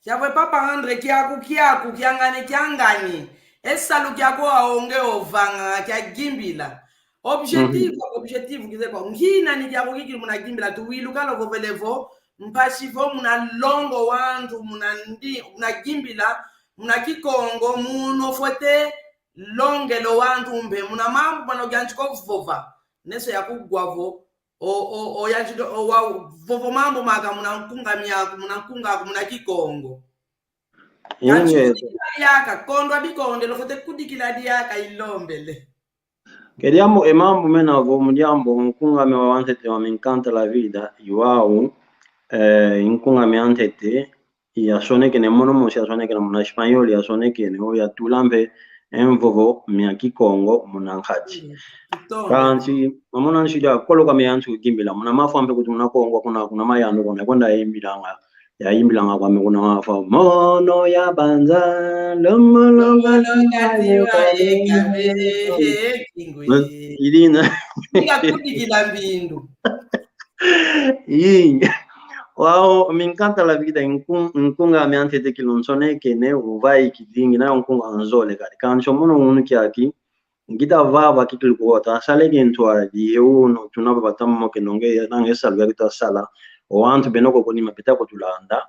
Kiavwe papa André, kiaku, kiaku, kiangani, kiangani. E salu kiaku aonge ovanga, kia Gimbila. Objetivo, objetivo, kizeye ko. Ngina ni kiaku kikilu muna Gimbila, tuwiluka lo vovele vo, mpasi vo muna longa wantu, muna ndi-, muna Gimbila, muna Kikongo, muno fwete longela wantu mpe, muna mambu mano kianti ko vova. Neso ya kugwa vo, o, o, o, yanti do, o, wa, vovo mambu maka muna nkunga miaku, muna nkunga aku, muna Kikongo. Kanti kudikila diaka, kondo a bikondelo fwete kudikila diaka ilombele. Ke diambu, e mambu mena vo mu diambu, nkunga mia wantete wa Me Encanta la Vida, i wau, eh, nkunga mia ntete, yasonekene mono mosi, yasonekene muna Espanhol, yasonekene, o yatula mpe e mvovo mia Kikongo muna nkati. Mm, kitonga. Kansi, mamona nsidi akoloka me yantu Gimbila, muna mafwa mpe kutu muna Kongo, kuna, kuna mayanu, kuna, kwenda yimbilanga, yayimbilanga kwame kuna mafwa. Mono yabanza, lomolo, lomolo, ngati wa ekabe, he, kingwe. Idina. Ninga kudikila mbindu. Ii. Wau, Me Encanta la Vida, nku-, nkunga mia ntete kilu nsonekene, uvaiki dingi, na nkunga nzole kadi. Kansi o mono unu kiaki, ngita vava kikilu kuwa, tasaleke ntwadi, e unu, tuna vava tamo ke nonge, nanga e salu kiaki tasala, o wantu bena ko kunima beta kutulanda,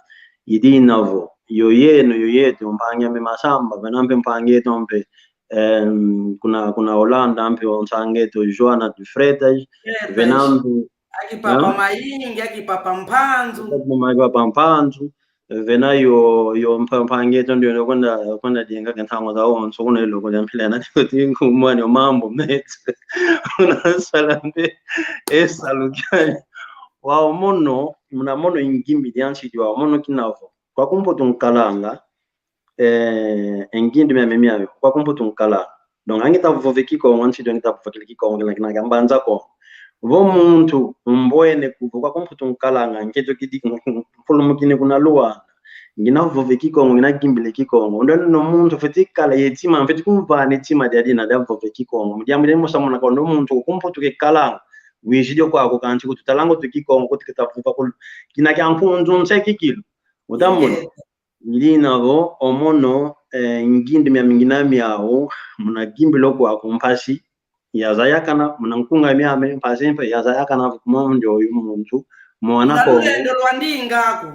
idina vo, yo yeno, yo yeto, mpangi ame Masamba, vena mpe mpangi eto mpe, em, kuna, kuna Holanda, mpe o nsanga eto Joana de Freitas, Freitas. Vena mpe, aki papa, ha? Mayingi, aki papa Mpanzu. Aki papa Mpanzu. Vena yo, yo mpa-, mpangi eto ndio kwenda, kwenda dinga ke ntangu zawonso kuna iloko ya mpila na tiko tingu mwani o mambu meto. Unasala mpe, e salu kiani. Wau mono, muna mono i ngimbi diansi di wau mono kina vo. Kwaku Mputu nkalanga, eh, e ngindu miami miami, kwaku Mputu nkalanga. Donc, angita vova e Kikongo, nsi do ngita vova kili Kikongo, kina, kina, kia Mbanza Kongo. Vo muntu, umbwene kuvo, kwaku Mputu nkalanga, nketo kidi, mpulumukine kuna Luanda. Ngina vova e Kikongo, ngina gimbila e Kikongo. Unda no muntu, fwete kala ye tima, fwete kumvana e tima dia dina, dia vova e Kikongo. Mu diambu dia mosamuna kwa ndo muntu, kwaku Mputu kekalanga. Wizidi kwaku kansi kutu talanga tu Kikongo, kutu kita vova kulu. Kina kia nkunzu nse kikilu. Utamona. Idina vo, o mono, eh, ngindu miami ngina miau, muna gimbila kwaku mpasi, yazayakana, muna nkunga miami mpasi mpe, yazayakana vo kuma ndio oyu muntu, mwana Kongo. Muna lulendo lwa ndinga aku.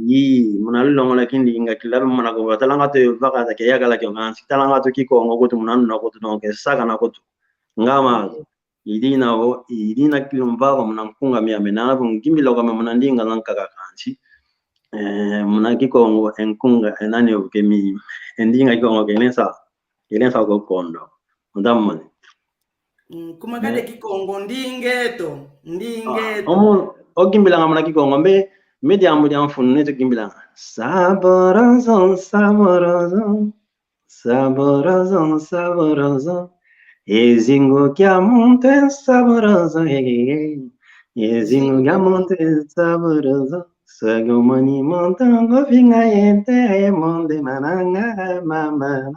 Ii, muna lulongola kindinga kila mwana Kongo, talanga tu vaka za keyakala kio kansi, talanga tu Kikongo kutu muna nuna kutu, donc, sakana kutu. Ngama. Idina vo, idina kilu mvava muna nkunga miami, na vo ngimbila kwame muna ndinga zankaka kansi. Eh, muna Kikongo, e nkunga, e nani vo kemi, e ndinga Kikongo kelensa, kelensa ko kondo. Utamona. Mm, kuma kadi e Kikongo, ndinga eto, ndinga eto. Ah, omo, ogimbilanga muna Kikongo, mbe, Me diambu dia mfunu neto kimbilanga. Saboroso, saboroso, saboroso, saboroso. E zingu kia muntu é saboroso, eh, eh, eh. E zingu kia muntu é saboroso. Sogo moni montango vinga ente e monde mananga mama.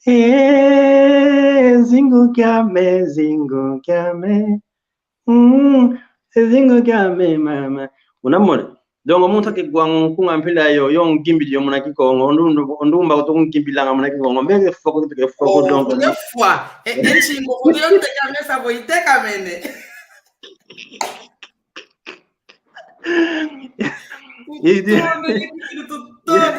E zingu kia me, zingu kia me. Mm, e zingu kia me mama. Unamona? Donc, muntu akigwanga kunga mpila yo, yo ngimbidi yo muna Kikongo, ndu-, ndu-, ndumba kutu kungimbilanga muna Kikongo, mbeke foko, kutu ke foko, oh, donc. Kutu ke fwa. E, e nsingo, kutu yo teka mesa vo iteka mene. Idi. Tutonde, tutonde,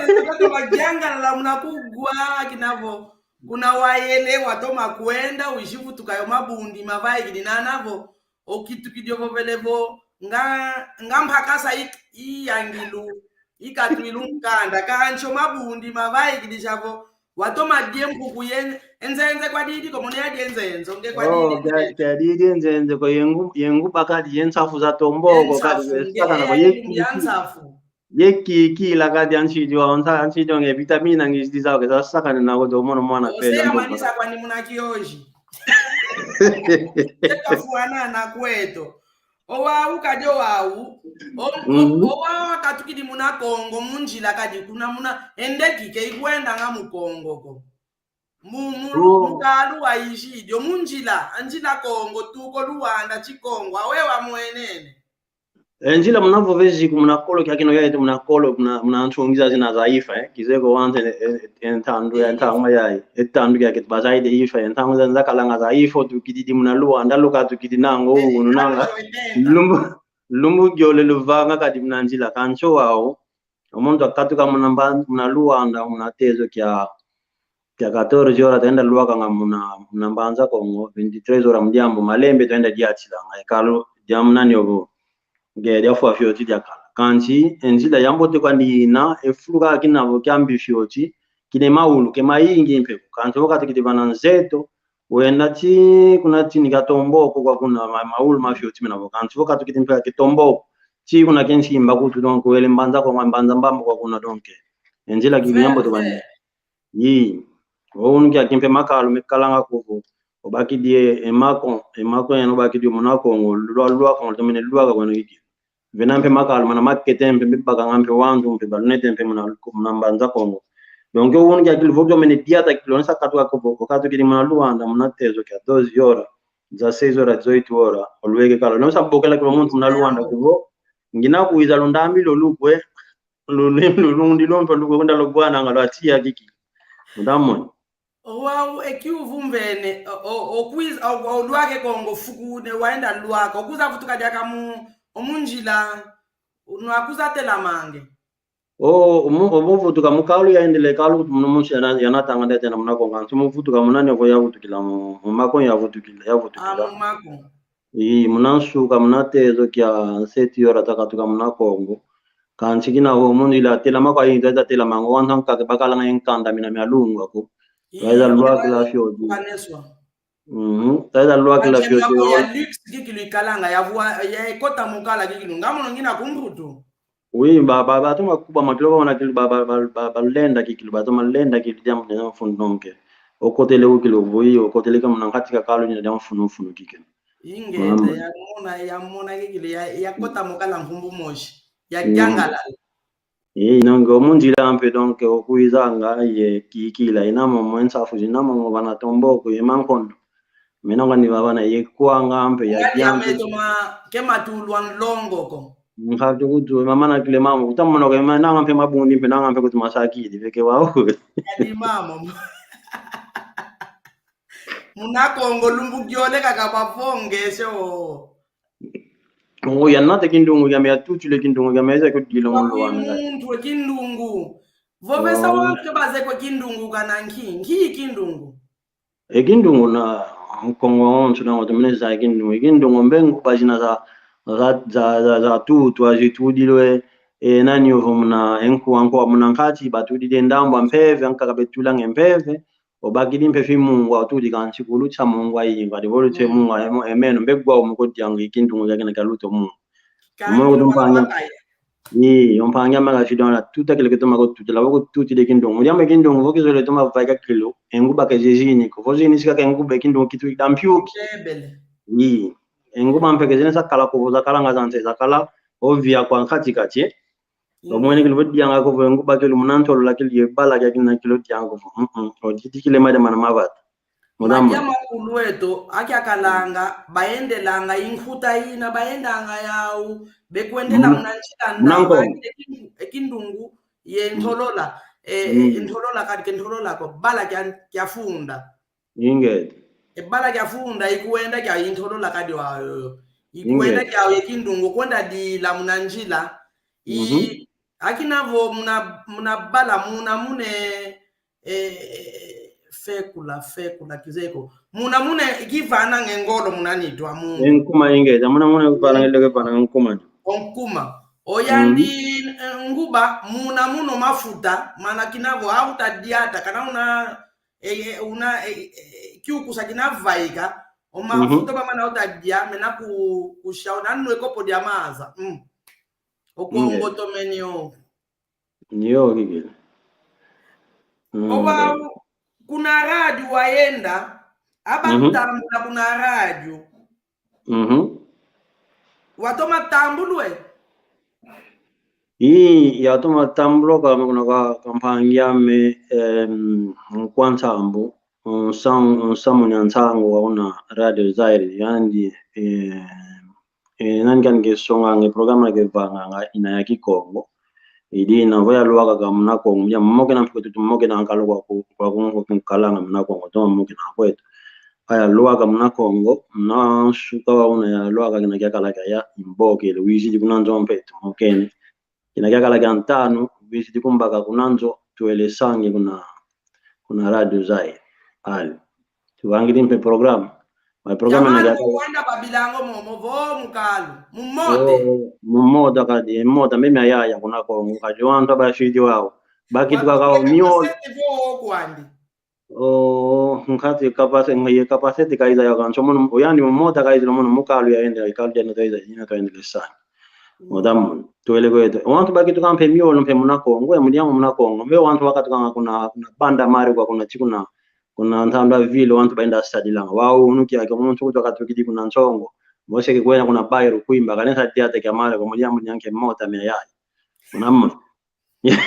tutonde, tutonde, muna kugwa, kina vo. Kuna wayele, watoma kwenda, wizi vutuka yo mabundi, mavaikidi nana vo. Okitukidi ovovele vo, nga, nga mpakasa i, i yangilu, ikatwilu nkanda, kansi o mabundi mavaikidi sia vo, watoma die mpuku ye, enzenze kwa didi, ko mono ya die nzenzo, nge kwa didi, oh, nge kwa didi enzenze, ko yengu, yengu bakadi ye nsafu za tomboko, ye nsafu, kadi, nge, sakana, eh, ko ye, ye nsafu. Ye kikila kadi ansidio, ansa-, ansidio nge vitamina nge zidi zau ke za sakana na kodo mono mwana pele. Ose amanisa kwani muna kioji. Teka fwana na kweto. Owau kadi owau. O, o, mhm, owau akatukidi muna Kongo, mu nzila kadi kuna muna, ende kike ikwendanga mu Kongo ko. Mu, mu, oh, mu kalu wa izidi, o mu nzila, a nzila Kongo, tuko Luanda, Chikongo, aweyi wamwenene? E nzila muna vovezi ku muna kolo kia kino ya yetu muna kolo, muna, muna nsungi za zina za ifa, eh. Kizeko wanze, eh, eh, ntandu ya, eh, ntangu ya, eh, ntandu ya ketu bazaide ifa, eh, ntangu za, za kalanga za ifa, tukidi di muna Luanda, luka tukidi nango, eh, unu nanga. Lumbu, lumbu giole luvanga kadi muna nzila kansi wau. O muntu akatuka muna mba-, muna Luanda, muna tezo kia, kia quatorze horas, taenda lwakanga muna, muna Mbanza Kongo, vingt-trois horas mu diambu, malembe taenda diatilanga, e kalu, diambu nani ovo, nge diafwa fioti diakala. Kansi, e nzila yambote kwani ina, e fulu kaka kina vo kiambi fioti, kina e maulu, ke mayingi mpe, kansi vo katukidi vana nzeto, wenda ti kuna tini kia Tomboko kwa kuna ma-, maulu mafioti mena vo. Kansi vo katukidi mpe kia Tomboko, ti kuna kia Nsimba kutu, donc, wele Mbanza kwa Mbanza Mbamba kwa kuna, donc. E nzila kili yambote kwani. Yi. Vo unu kia kimpe makalu mekalanga kuvo. Obakidi e, e mako, e mako yeno obakidi muna Kongo, lwa, lwa Kongo, tomene lwaka kweno kiki. Vena mpe makalu mana makete mpe, mpe bakanga mpe wantu mpe balunete mpe muna, muna Mbanza Kongo. Donc, o unu kia kili vo kiomene diata kilo nesa katuka kuvo, okatukidi muna Luanda, muna tezo kia doze horas, dezasseis horas, dezoito horas, olweke kala. Nesa bokela kilo muntu muna Luanda kuvo, ngina kwiza lundambi lolukwe, lu-, lu-, lu-, lundi lompe lukwe kunda lobwana nga lwatia kiki. Mudamoni. Owau, e kiuvu mvene, o, o, okwiza, o, olwake Kongo fuku ne waenda lwaka, okwiza vutuka diaka mu, o mu nzila, nwakuza telamange. O, omu-, omu vutuka mu kalu yaendele kalu kutu muna munsi yana, yanatanga ndete na muna Kongo, nsu mu vutuka muna nevo yavutukila mu, mu mako yavutukila, yavutukila. Ah, mu mako. Ii, muna nsuka, muna tezo kia sept horas takatuka muna Kongo. Kansi kina vo mu nzila telama kwa yingi, taeza telama ngo, wantu ankaka ke bakalanga ye nkanda mina mia lunga ko. Ii, taeza lwakila fioti. Kaneswa. Mhm, taeza lwakila fioti. Kansi mako ya luxe kikilu ikalanga, ya vwa, ya ekota mu kala kikilu. Nga mono ngina ku Mputu. Oui, ba, ba, batoma kuba matula bamona kikilu ba, ba, ba, ba, balenda kikilu, batoma lenda kikilu diambu dia mfunu donc. Okotele kikilu, oui, okotele ke muna nkati kia kalu dina dia mfunu mfunu kikilu. Ingeta, yamona, yamona kikilu, ya, yakota mu kala nkumbu mosi. Yakiangalala. Eh, donc, o mu nzila mpe donc, okwizanga ye kikila, ina momo e nsafu zina momo bana Tomboko ye mankondo. Mena ngani baba na ye kwanga mpe ya kiangi. Ngati ameto ma, ke matulwa nlongo ko. Nkatu kutu, mama na kile mama, kutamona ko, ma nanga mpe mabundi, mpe nanga mpe kutu masakidi, veke wau. Kadi mama. Muna Kongo lumbu giole kaka bavongesho. Kongo yanata kindungu kiame, yatutule kindungu kiame, eza kudilo ngulu wana. Muntu e kindungu. Vovesa wau ke bazeye e kindungu kana nki, nki kindungu. E kindungu na Kongo onso na watu mene za e kindungu. E kindungu mbe nguba zina za, za, za, za, za tutu, azitudilwe, e, nani ovo muna, e nkuwa, nkuwa muna nkati, batudidi e ndambu a mpeve, ankaka betulanga e mpeve, obakidi mpe fi mungwa, otudi kansi kulutisa mungwa yingi, adi volutise mungwa, e mo-, e meno, mbe gwa omo kodianga e kindungu kiakina kialuta mungwa. Mono kutumpange. Ii, o mpangi ame kashidi ona tuta kile kitoma ko tutila, wako tutile kindungu. Mu diambu e kindungu, vo kizole toma vaika kilo, e nguba ke zezini ko. Vo zini sika ke nguba e kindungu kitu da mpiuki. Ii, e nguba mpe ke zini sa kala ko, vo za kala nga zantse za kala, ovia kwa nkati kati, eh. Ii. Omwene kilo dianga ko, vo e nguba kilo muna ntolola kilo ye bala kia kina kilo dianga ko, vo. Mm, mm. O titi kile made mana mavata. Madia makulu eto, akia kalanga, baendelanga, inkuta ina, baendanga yau, bekwendela muna nzila nda, baende e kindu-, e kindungu, ye ntolola, e, e, ntolola kadi ke ntolola ko, bala kia, kia funda. Ingeta. E bala kia funda, ikwenda kia intolola kadi wa, yo, yo. Ikwenda kia ye kindungu, kwenda dila muna nzila. I, akina vo muna, muna bala, muna mune, eh, fekula, fekula, kizeko. Muna mune kivana nge ngolo muna nitu a munu. E nkuma ingeta, muna mune kivana nge leke vana nkuma. O nkuma. O yandi, eh, nguba, muna muno mafuta, mana kina vo auta diata, kana una, eh, eh, una, eh, eh, kiukusa kina vaika, o mafuta mamana uta dia, mena ku, kusha, una nwe kopo dia maza. Mm. O kongo tomeni o. Ndio, kikili. Mm, owa, kuna radio wayenda, aba tambula kuna radio. Watoma tambulwe? Ii, yatoma tambulwa kame kuna ka, ka mpangi ame, em, nkwa nsambu, nsa-, nsamu nya nsangu wa una Radio Zaire, yandi, eh, eh, nani kani kesonganga e programa kevanganga ina ya Kikongo. Idina vo yalwaka ka muna Kongo, ya mokena mpe tutu mokena nkalo kwa ku-, kwa ku-, kwa kunkalanga muna Kongo, toma mokena kwetu. Aya lwaka muna Kongo, muna nsuka wa una yalwaka kina kiakala kia ya imbokele, wizidi kuna nzo mpe tumokene. Kina kiakala kia ntanu, wizidi kumbaka kuna nzo, twele sangi kuna, kuna Radio Zaire. Ali. Tuvangidi mpe programa. Ma programa na kiakala. Kwenda babilango momo vo mukalu. Mumote. Oh, mumota kadi, mota meme ayaya kuna Kongo. Kadi wantu abasidi wau. Bakituka kao miolo. Kapasete vo kwandi. Oh, nkati kapase-, nge kapasete kaiza ya kanso mono, oyandi mumota kaiza mono mukalu ya ende, ikalu ya ende kaiza, ina to ende lesani. Oda mono, twele kweto. Wantu bakituka mpe miolo mpe muna Kongo, ya mudiango muna Kongo. Mpe wantu wakatukanga kuna, kuna Banda Mari kwa kuna tikuna, kuna Ntanda Ville, wantu baenda sadilanga. Wau unu kiaki, muntu kutu wakatukidi kuna Nsongo. Mose ke kwenda kuna Bairro Kwimba, kanesa diata kia mare, kwa mudiango mudiango ke mota mia yaya. Una mono.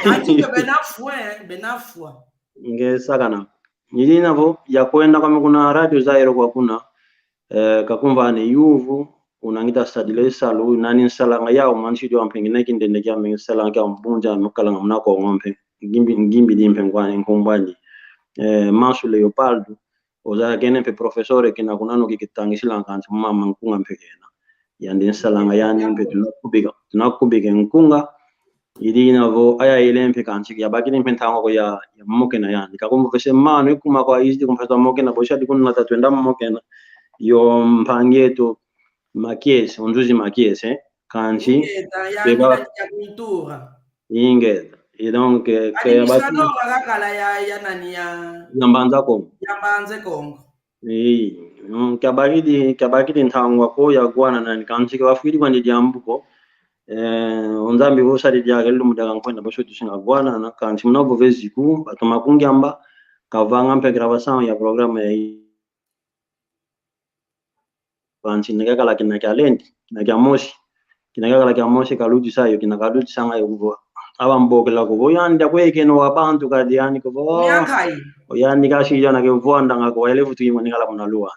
Kansi ke bena fwa, bena fwa. Nge sakana. Nidina vo, yakwenda kame kuna Radio Zaire kwa kuna, eh, kakumvana yuvu, una ngita sadila e salu, nani nsalanga yau, mansi dio ampenge ne kindende kiame nsalanga kia mbunja, nukalanga muna Kongo mpe, ngimbi, ngimbi di mpe ngwani, nkumbwani. Eh, Mansu Leopoldo, ozaya kene mpe professor kina kuna no kikitangisila kansi mama nkunga mpe kena. Yandi nsalanga yandi mpe tunakubika, tunakubika nkunga. Idina vo aya ile mpe kansi yabakidi mpe ntangu ko ya, ya mokena yandi. Kakumvese mano ikuma kwa izidi kumpesa mokena, bosi adi kuna tatu enda mokena. Yo mpangi eto Makiese, o Nzuzi Makiese, kansi. Ingeta, yandi beba ya cultura. Ingeta. Et donc, eh, administrateur wakakala ya, ya nani ya? Ya Mbanza Kongo. Ya Mbanza Kongo. Ii, mm, kiabakidi, kiabakidi ntangwa ko ya gwana nani, kansi kiabafwidi kwandi diambu ko. Eh, o Nzambi vo sadi diaka lumbu diaka nkwenda bosi tusinga gwana na, kansi muna vove ziku, batoma kungiamba, kavanga mpe gravação ya programa ya i-, Kansi kina kiakala kina kia lendi, kina kia mosi. Kina kiakala kia mosi kalutisa yo, kina kalutisanga yo kuvo. Aba mbokela kuvo, yandi akwekeno wa bantu kadi yandi kuvo. Miakai. O yandi kasi yana ke vwandanga ko, ele vutu yimo nikala muna Luanda.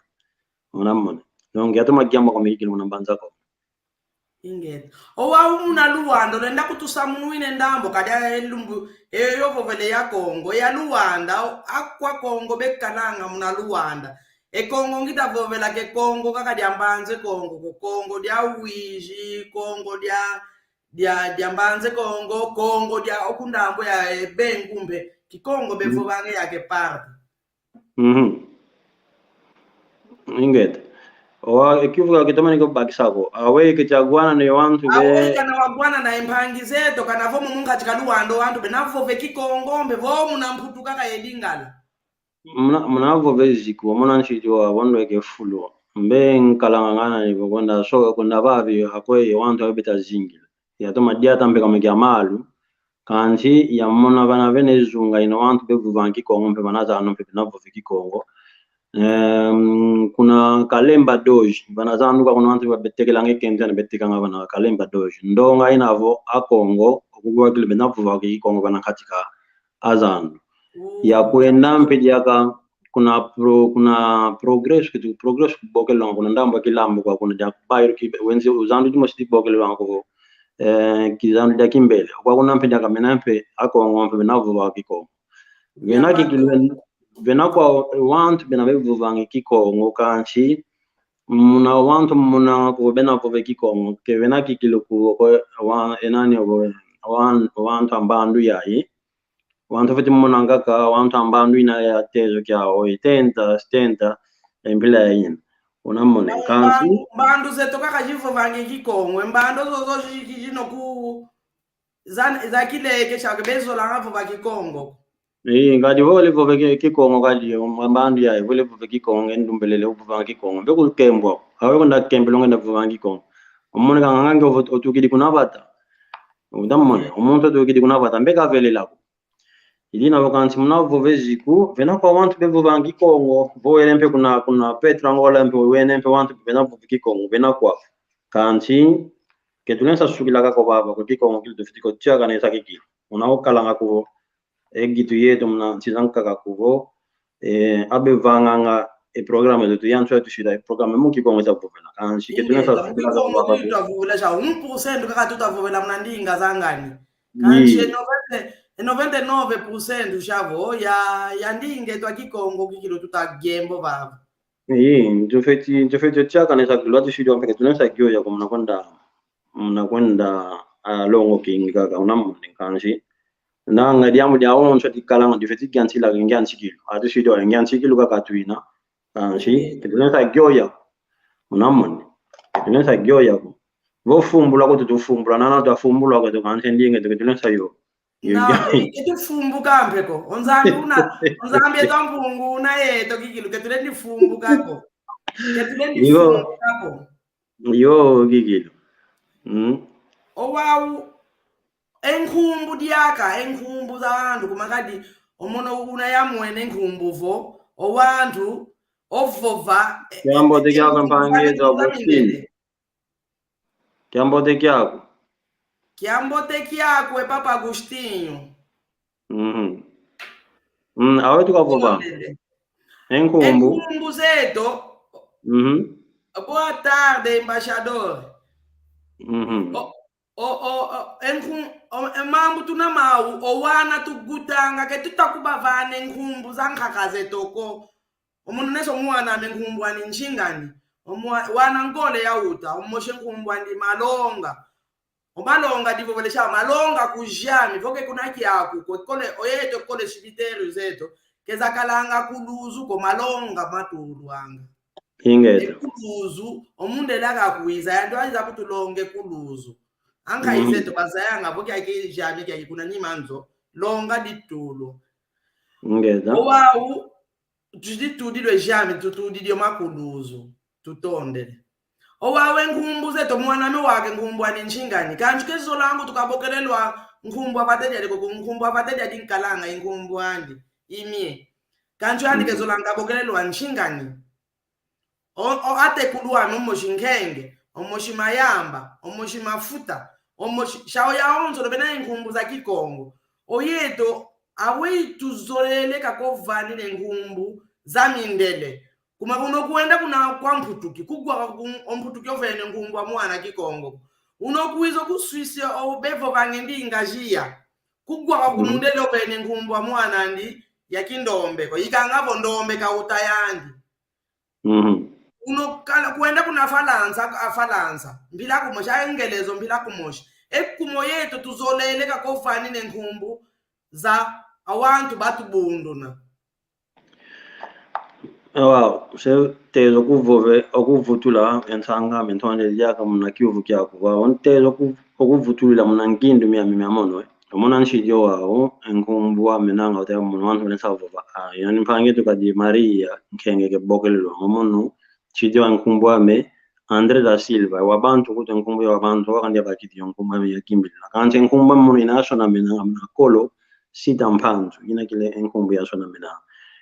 Una mona. Donc, yatoma giamba kwa mikili muna Mbanza Kongo. Ingeta. Owau muna Luanda, olenda kutusamunwine ndambu, kadi a elumbu, eyo vovele ya Kongo, ya Luanda, o, akwa Kongo bekalanga muna Luanda. E Kongo ngita vovela ke Kongo kaka dia Mbanza Kongo, ko Kongo dia Uíge, Kongo dia, dia, dia Mbanza Kongo, Kongo dia okundambu ya, e, Bengu mpe, Kikongo bevovanga ya ke parte. Mhm. Ingeta. Owa, e kiuvu ka kitomene kubakisa ko. Aweyi keti agwana ne wantu be. Aweyi kana wagwana na e mpangi zeto, kana vo mumu nkati ka Luanda wantu bena vove Kikongo, mpe vo muna Mputu kaka ye Lingala. Muna, muna vove ziku, muna nsidi wa bondo eke fulu. Mbe nkalanga ngana ni bokonda, so, konda babi, akwe, wantu abita zingila. Yatoma diata mpe kamwe kia malu. Kansi yamona vana vene zunga ina wantu bevovanga Kikongo mpe vana zanu mpe bena vova Kikongo. Em, kuna Kalemba Doji, vana zanu ka kuna wantu babetekelanga kemza na betekanga vana Kalemba Doji. Ndonga ina vo Akongo, okuwa kilo bena vova Kikongo vana katika azandu. Ya kwenda mpe diaka kuna pro-, kuna Progresso, kitu Progresso kubokelwanga kuna ndambu a Kilambo kwa kuna diaka bairro ki wenzi uzandu dimo siti bokelwanga ko, eh, kizandu dia Kimbele. Kwa kuna mpe diaka mena mpe Akongo mpe bena vova Kikongo. Vena kikilu, vena kwa wantu bena bevovanga Kikongo kansi, muna wantu muna ko bena vova Kikongo, ke vena kikilu ko, ko, wa, enani ko, wan-, wantu a mbandu yayi. Wantu fwete mona kaka, wantu a mbandu ina ya tezo kiau, oitenta, setenta, e mpila ina. Unamona, kansi. Mbandu, mbandu zeto kaka zivovanga Kikongo, mbandu zozo zi-, zi-, zino ku, za, za kileke, shaka bezolanga vova Kikongo. Ii, ngadi vole vova Ki-, Kikongo kadi, mbandu ya, vole vova Kikongo, ndumbelele vova Kikongo. Mbe kukembwa, awe kunda kembelonga na vova Kikongo. Omone kanga nge otukidi kuna vata. Utamone, omuntu otukidi kuna vata, mbe kavelela ko. Idi na vo kansi muna vova ziku, vena kwa wantu bevovanga Kikongo, vo wele mpe kuna, kuna Petro Angola mpe wene mpe wantu bena vova Kikongo, vena kwa. Kansi, ke tulensa sukila kako vava, ko Kikongo kilo tufwete ko tiakanesa kikilu. Una okalanga kuvo, e gitu yeto muna nsi zankaka kuvo, e, abevanganga e programa zeto yantu ya tusida, e programa mu Kikongo tavovela. Kansi, ke tulensa sukila kako vava. Tavovela sha, um por cento kaka tutavovela muna ndinga za ngani. Kansi e noventa, e noventa e nove por cento shavo ya, ya ndinga eto a Kikongo kikilu tuta gembo vava. Ii, tufwete, tufwete tiakanesa kikilu, atusidio mpeke tulensa gioya ko muna kwenda, muna kwenda, ah, longo kingi kaka, unamone kansi. Nanga diambu dia onso tikalanga, tufwete giansila, ngiansikilu. Atusidio, ngiansikilu kaka tuina. Kansi, ke tulensa gioya. Unamone. Ke tulensa gioya ko. Vo fumbula ko tutufumbula, nana twafumbula ko tukansi ndinga, ke tulensa yo. Na, ke tufumbuka mpe ko. O Nzambi una, o Nzambi eto a Mpungu una yeto kikilu, ke tulendi fumbuka ko. Ke tulendi fumbuka ko. Yo, kikilu. Mm. Owau, e nkumbu diaka, e nkumbu za wantu, kuma kadi, omono una yamwene nkumbu vo, o wantu, ovova, e, kiambote kia kampangi za Agostinho. Kiambote kiaku. Kiambote kiaku, e Papa Agostinho. Mhm. Mm, awe tukavova. E nkumbu. E nkumbu zeto. Mhm. Boa tarde, embaixador. Mhm. O, o, o, o, e nkum-, o, e mambu tuna mau, o wana tugutanga, ke tutakubavana e nkumbu za nkaka zeto ko. Omono neso mwana ame nkumbu ani nshingani. Omwa-, wana ngole ya uta, omosi nkumbu andi Malonga. O Malonga divovelesha, Malonga kujami, vo ke kuna kiaku, ko kole, oyeto kole sibiteru zeto, kezakalanga ku Luzu ko Malonga matulwanga. Ingeta. E ku Luzu, omundele akakwiza, yandi wayiza kutulonga e ku Luzu. Anka izeto bazayanga, vo kiaki jami kiaki kuna nima nzo, longa ditulwa. Ingeta. Owau, tudi tudilwe jami, tutudidi o ma ku Luzu, tutondele. Owau e nkumbu zeto mwan'ame wake nkumbu ani nshingani. Kansi kezolanga tukabokelelwa nkumbu a vata diadi koko, nkumbu a vata diadi nkalanga, e nkumbu andi, imie. Kansi andi kezolanga kabokelelwa nshingani. O, o atekulu ame omosi Nkenge, omosi Mayamba, omosi Mafuta, omosi, shao yaonso lobena e nkumbu za Kikongo. Oyeto, aweyi tuzolele kakovani ne nkumbu za mindele. Kuma uno kwenda kuna kwa mputuki, kugwa kwa ku-, o mputuki ovene nkumbu a mwana Kikongo. Uno kwiza ku Suisse o bevovanga e ndinga zia. Kugwa kwa ku mundele ovene nkumbu a mwana andi ya kindombe. Ko ikanga vo ndombe kauta yandi. Mhm. Uno kala kwenda kuna Falansa, a Falansa, mpila kumosi, a Ngelezo mpila kumosi. E kumo yeto tuzolele kakovani ne nkumbu za awantu batubunduna. Ewa, se teza okuvove-, okuvutula e nsang'ame ntondele diaka muna kiuvu kiaku. Wa, nteza oku-, okuvutulila muna ngindu miami mia mono, eh. Omona nsidio wau, e nkumbu ame nanga oteka mono wantu bena sa vova. Ah, yani mpangi eto kadi Maria, Nkenge ke bokelelwa. Omono, nsidio wa nkumbu ame, André da Silva, wa bantu kutu e nkumbu ya wa bantu, wakandi abakidi yo nkumbu ya kimbi. Kansi e nkumbu mono ina yasonamenanga muna kolo, Sita Mpanzu, ina kele e nkumbu yasonamenanga.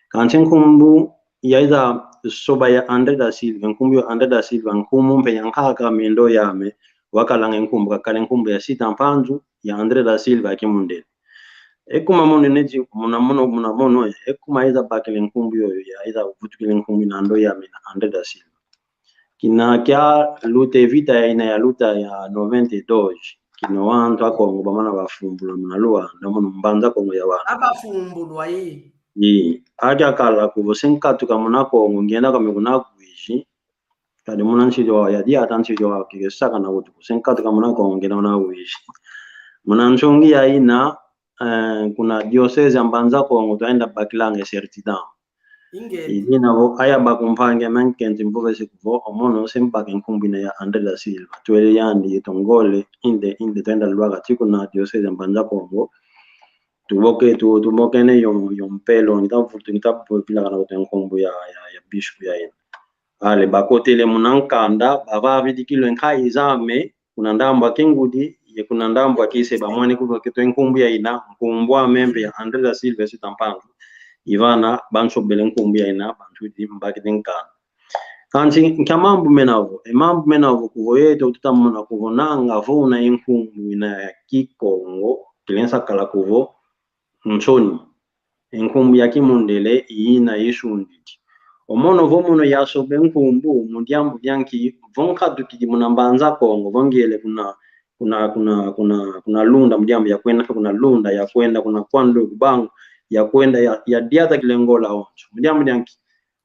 Kansi e nkumbu yaiza soba ya André da Silva, e nkumbu yo André da Silva, nkumbu mpe yankaka mendo yame, wakalanga e nkumbu, kakala e nkumbu ya Sita Mpanzu, ya André da Silva ya Kimundele. E kuma mono neti, muna mono, muna mono, e kuma yaiza bakila e nkumbu yoyo, yaiza vutukila e nkumbu ina ndo yame na André da Silva. Kina kia luta e vita ya ina ya luta ya noventa e dois. Kina wantu a Kongo bamana bafumbulwa muna Luanda, muna Mbanza Kongo ya wana. Abafumbulwa, i. I. Akia kala kuvo se nkatuka muna Kongo, ngenda kwame kuna Uíge. Kadi muna nsi yo ya diata nsi yo kikisaka na kutu. Se nkatuka muna Kongo, ngenda muna Uíge. Muna nsongi ya ina, eh, kuna diocèse ya Mbanza Kongo, twayenda bakilanga e certidão. Ingeta. Idina vo, aya bakumpange menkenti mvovese kuvo, o mono se mbaka e nkumbu ina ya André da Silva. Twele yandi, yeto ngole, inde, inde, twenda lwaka ti kuna diocèse ya Mbanza Kongo. Tuboke, tu, tubokene yo, yo mpelo, ngita vutu, ngita vilakana kutu e nkumbu ya, ya, ya bispo ya ina. Ale, bakotele muna nkanda, bavavidikilwe nka izame, kuna ndambu a kingudi, ye kuna ndambu a kise, bamwene kuvo keto e nkumbu ya ina, nkumbu ame mpe ya André da Silva Sita Mpanzu. Ivana, bansobele nkumbu ya ina, bantu di mbakidi nkanda. Kansi, nkia mambu mena vo, e mambu mena vo kuvo yeto tutamona kuvo nanga vo una e nkumbu ina ya Kikongo, kilensa kala kuvo, nsoni. E nkumbu ya Kimundele ina isundidi. O mono vo mono yasoba e nkumbu, mu diambu dia nki, vo nkatukidi muna Mbanza Kongo, vo ngiele kuna, kuna, kuna, kuna, kuna Lunda, mu diambu ya kwenda, kuna Lunda, ya kwenda, kuna Kwandu, Kubangu, ya kwenda, ya, ya diata kile Ngola onso. Mu diambu dia nki.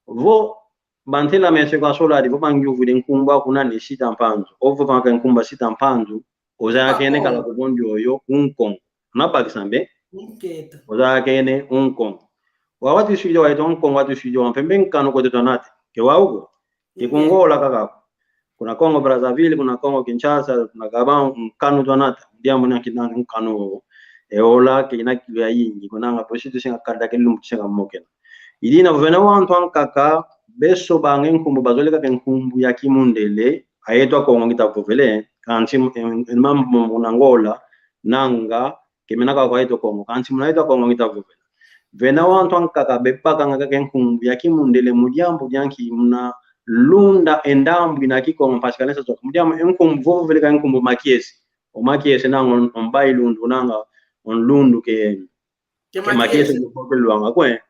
Vo bantela meso kwa soladi, vo bangiuvwidi nkumbu aku nani Sita Mpanzu. Ovo vanga nkumbu a Sita Mpanzu, ozayakene kala kuvo ndioyo, un Kongo. Unabakisa mpe? Ingeta. Ozayakene un Kongo. Wawa tusidi wa yeto un Kongo, watusidi wa mpe mpe nkanu kweto twanata. Ke wau ko? Ke ku Ngola kaka ko. Kuna Congo Brazzaville, kuna Congo Kinshasa, kuna Gabon, nkanu twanata. Diambu na kinanga nkanu. E ola ke ina kilu yayingi. Kunanga posi tusinga kada ke lumbu tusinga mokena. Idina vena wantu ankaka, beso banga e nkumbu, bazolele kaka e nkumbu ya Kimundele, a yeto a Kongo ngita vovele, kansi, em, em, mambu muna Ngola, nanga, kemena kaka kwa yeto Kongo, kansi muna yeto a Kongo ngita vovele. Vena wantu ankaka bebakanga kaka e nkumbu ya Kimundele mu diambu dia nki muna Lunda e ndambu ina Kikongo mpasi kalensa toka. Mu diambu e nkumbu vovele ka e nkumbu Makiese. O Makiese nanga o, o mbayi lundu nanga o nlundu ke, ke Makiese. Ke Makiese kuvokelwanga kwe.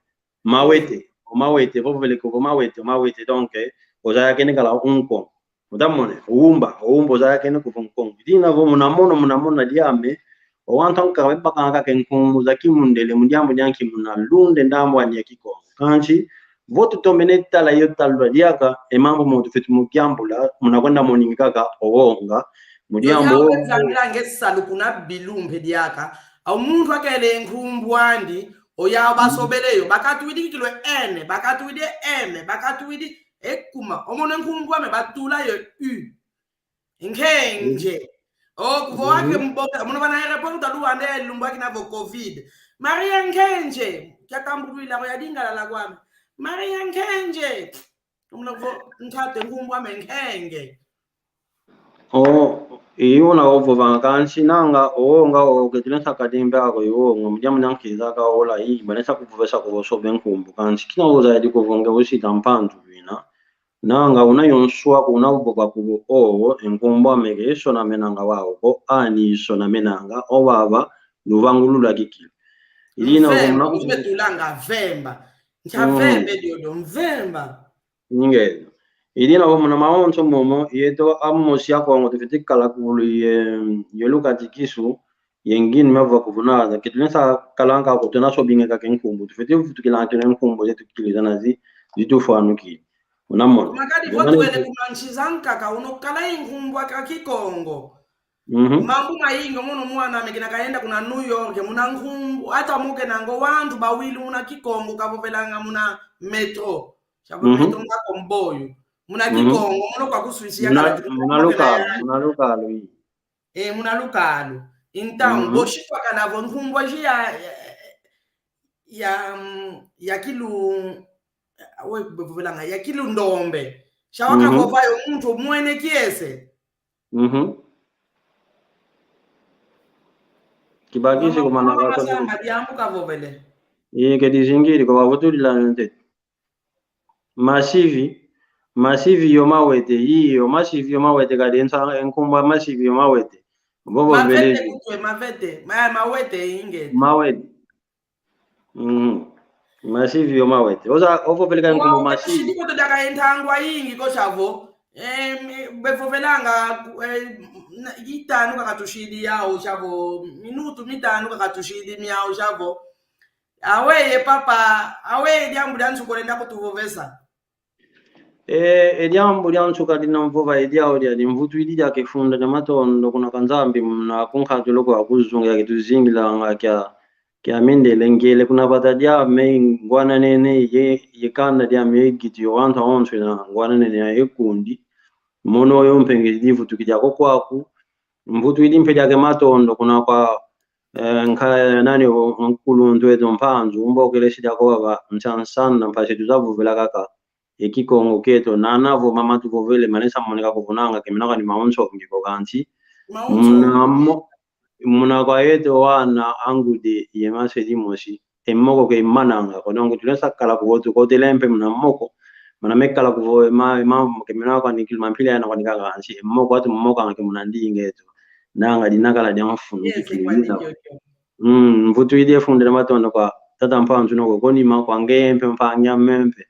Mawete, o mawete, vovele kuvo mawete, o mawete, donc, eh, ozayakene kala un Kongo. Utamone, o umba, o umba ozayakene kuvo un Kongo. Dina vo muna mono, muna mono diame, o wantu ankaka bebakanga kaka e nkumbu za Kimundele, mu diambu dia nki muna Lunda e ndambu ani ya Kikongo. Kansi, vo tutomene tala yo talula diaka, e mambu mo tufeti mu kiambula, muna kwenda moningi kaka, o wonga, mu diambu. Yo ya wenzangila nge salu kuna bilumbu diaka, a o muntu akele nkumbu andi, Oya basobele yo, bakatuidi kikilwe N, bakatuidi M, bakatuidi e kuma. O mono e nkumbu ame batula yo U. Nkenje. O, kuvo wake mboka, mono vana aéroport utalu wande lumbu akina vo covid. Maria Nkenje, kia tambulwila ko ya dingala la kwame. Maria Nkenje. Muna vo, ntate nkumbu ame Nkenge. O, i una ovovanga kansi nanga, o, nga o, ketile nsaka dimbe ako, i o, nga mudia muna nkiza ka ola, i, bane sa kuvovesa ko osobe nkumbu, kansi kina oza yadi kuvonge osita mpanzu vina. Nanga una yonso ako una uvoka kuvo, o, e nkumbu ame ke, isonamenanga wau ko, ani isonamenanga, o vava, luvangu lula kikili. Ilina Mvemba, una kuvo- Mvemba tulanga Mvemba. Nkia Mvemba diodio, Mvemba. Ingeta. Idina vo muna mawonso momo, yeto amosi a Kongo tufwete kala kulu ye, ye lukatikisu, ye nginu meva kuvuna, ke tulenda kalanga ko tuna sobinga kaka e nkumbu, tufwete vutukila kina e nkumbu zetu kili zana zi, zitufwanukila. Unamona? Makadi vo tuwele kuna nsi zankaka, uno kala e nkumbu aka Kikongo. Mhm. Mambu mayingi, mono mwana ame kina kayenda kuna New York, muna nkumbu, ata muke nango wantu bawili muna Kikongo, kavovelanga muna metro. Chavo Mhm. metro nga komboyo. Muna Mhm. Kikongo, mono kwa ku Suisse ya Muna, kala muna muna lukalu, muna lukalu, i. E, muna lukalu. Então, Mhm. bosi kwa kana vo nkumbu aji ya, ya, ya, mm, ya kilu, we, vovelanga, ya kilu ndombe. Sha wakavova yo muntu umwene kiese. Mhm. Kibakisi. Mama, kumana mama kasabila. Masamba, diambu kavovele. Iye ke dizingiri ko bavutulila ntete. Masivi, masivi yo mawete, iyo, masivi yo mawete kadi nsa-, nkumbu a masivi yo mawete. Bobo mavete belezi. Kutwe, mavete, ma-, mawete inge. Mawete. Mm. Masivi yo mawete. Oza, ovo peleka nkumbu masivi. Tushidi koto daka entangwa ingi ko shavo. Em, bevovelanga, em, na, itanu kaka tushidi yau shavo. Minutu mitanu kaka tushidi miau shavo. Awe ye papa, awe diambu dia nsuka olenda kutuvovesa. E, e diambu dia nsuka dina mvova e diau dia dimvutwidi dia kifunda na matondo kuna kwa Nzambi muna kunkatula kwa kuzunga ya kituzingilanga kia, kia mindele ngele kuna vata diame ngwananene ye, ye kanda diame ye giti yo wantu awonso na ngwananene ya ye kundi. Mono yo mpe nge divutukidi ako kwaku. Mvutwidi mpe diake matondo kuna kwa, eh, nka-, nani o, nkuluntu eto Mpanzu, umbokelesi diako baba, nsansana, mpasi tuzavovela kaka e Kikongo kieto, nana vo mama tuvovele, manesa moneka kuvunanga, kemena kani mawonso ngi ko kansi. Mawonso. Muna mo-, muna kwa yeto wana angude ye mase dimosi. E moko ke mananga ko, donc tulesa kala kuvotu ko tele mpe muna moko. Mana mekala kuvo, ma, ma, kemena kwa nikili mampila yana kwa nikaka kansi. E moko atu moko anga ke muna ndinga eto. Nanga dinakala dia mfunu. Yes, kikili kwa na. Ndikio, kio. Mm, mvutwidi e fundila matondo kwa tata Mpanzu noko konima kwa nge mpe mpangi ame mpe,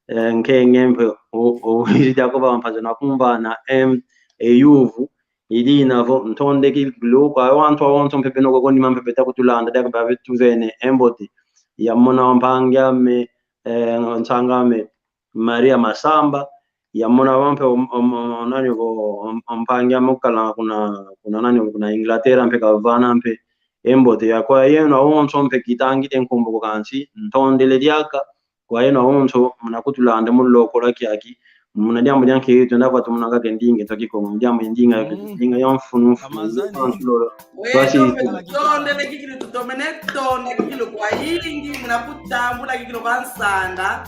eh, nkenge mpe o, o, iri diako ba Mpanzu na kumba na em, e yuvu, idi navo ntondele kikilu kwa wantu awonso mpe beno ko konima mpe beta kutulanda diaka ba betu vene e mbote. Ya mona mpangi ame, eh, nsanga ame, Maria Masamba, ya mona wampe om-, om-, om-, nani ko, om-, om-, mpangi ame ukala kuna, kuna nani, kuna Inglaterra mpe kavana mpe e mbote ya kwa yeno awonso mpe kitangidi e nkumbu ko kansi, ntondele diaka, kwa yeno awonso muna kutulanda mu lokola kiaki, muna diambu dia nkento, ndava tumunanga ke ndinga twa Kikongo, diambu ndinga, mm, ndinga ya mfunu mfunu, amazani. Antu lolo. Weto, twasisi. Mpe tutondele kikilu, tutomene tonda kikilu kwa yingi, muna kutambula kikilu kwa nsanda.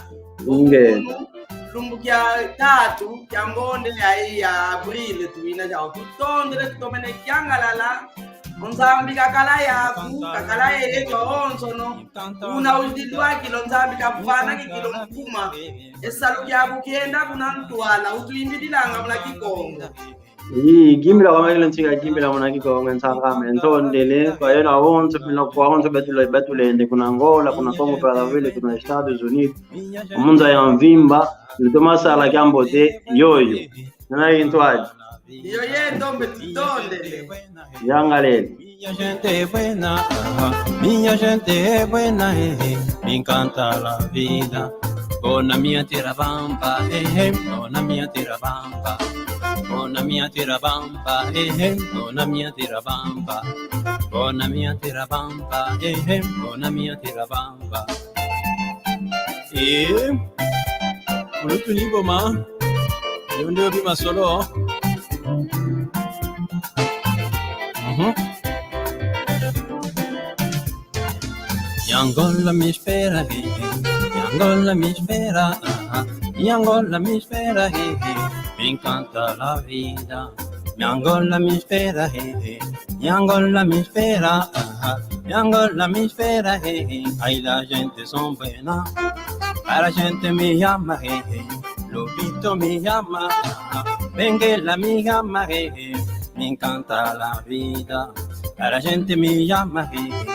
Nge. Ukunu, lumbu kia tatu, kia ngonde ya, ya avril, tuina jao. Tutondele, tutomene kiangalala. O Nzambi kakala yaku, kakala yeto awonsono. Una udilwakilo Nzambi kavana kikilu mukuma. E salu kiaku kienda kuna ntwala, utwimbidilanga muna Kikongo. Ii, kimbila kwa makilo ntsika, kimbila muna Kikongo, nsanga ame, ntondele, kwa yeno awonso, pina kwa awonso betule-, betulende, kuna Angola, kuna Congo Brazzaville, kuna Estados Unidos, mu nza ya mvimba, lutoma sala kiambote, yoyo. Nana intwadi. Yoyo, ndombe tutondele. Yangalele. Minha gente é buena, ah, minha gente é buena, eh, eh, me encanta la vida. Bona minha terra bamba, eh, eh, bona minha terra bamba. Bona minha terra bamba, eh, eh, bona minha terra bamba. Bona minha terra bamba, eh, eh, bona minha terra bamba. Eh, ulutu ni boma. Yo nde obi masolo. Mhm. Minha Angola me espera, eh, eh. Minha Angola me espera, ah, ah. Minha Angola me espera, eh, eh. Me encanta la vida. Minha Angola me espera, eh, eh. Minha Angola me espera, ah, ah. Minha Angola me espera, eh, eh. Ai, la gente son buena. Para gente me ama, eh, eh. Lobito me ama, ah, ah. Benguela me ama, eh, eh. Me encanta la vida. Para gente me ama, eh, eh.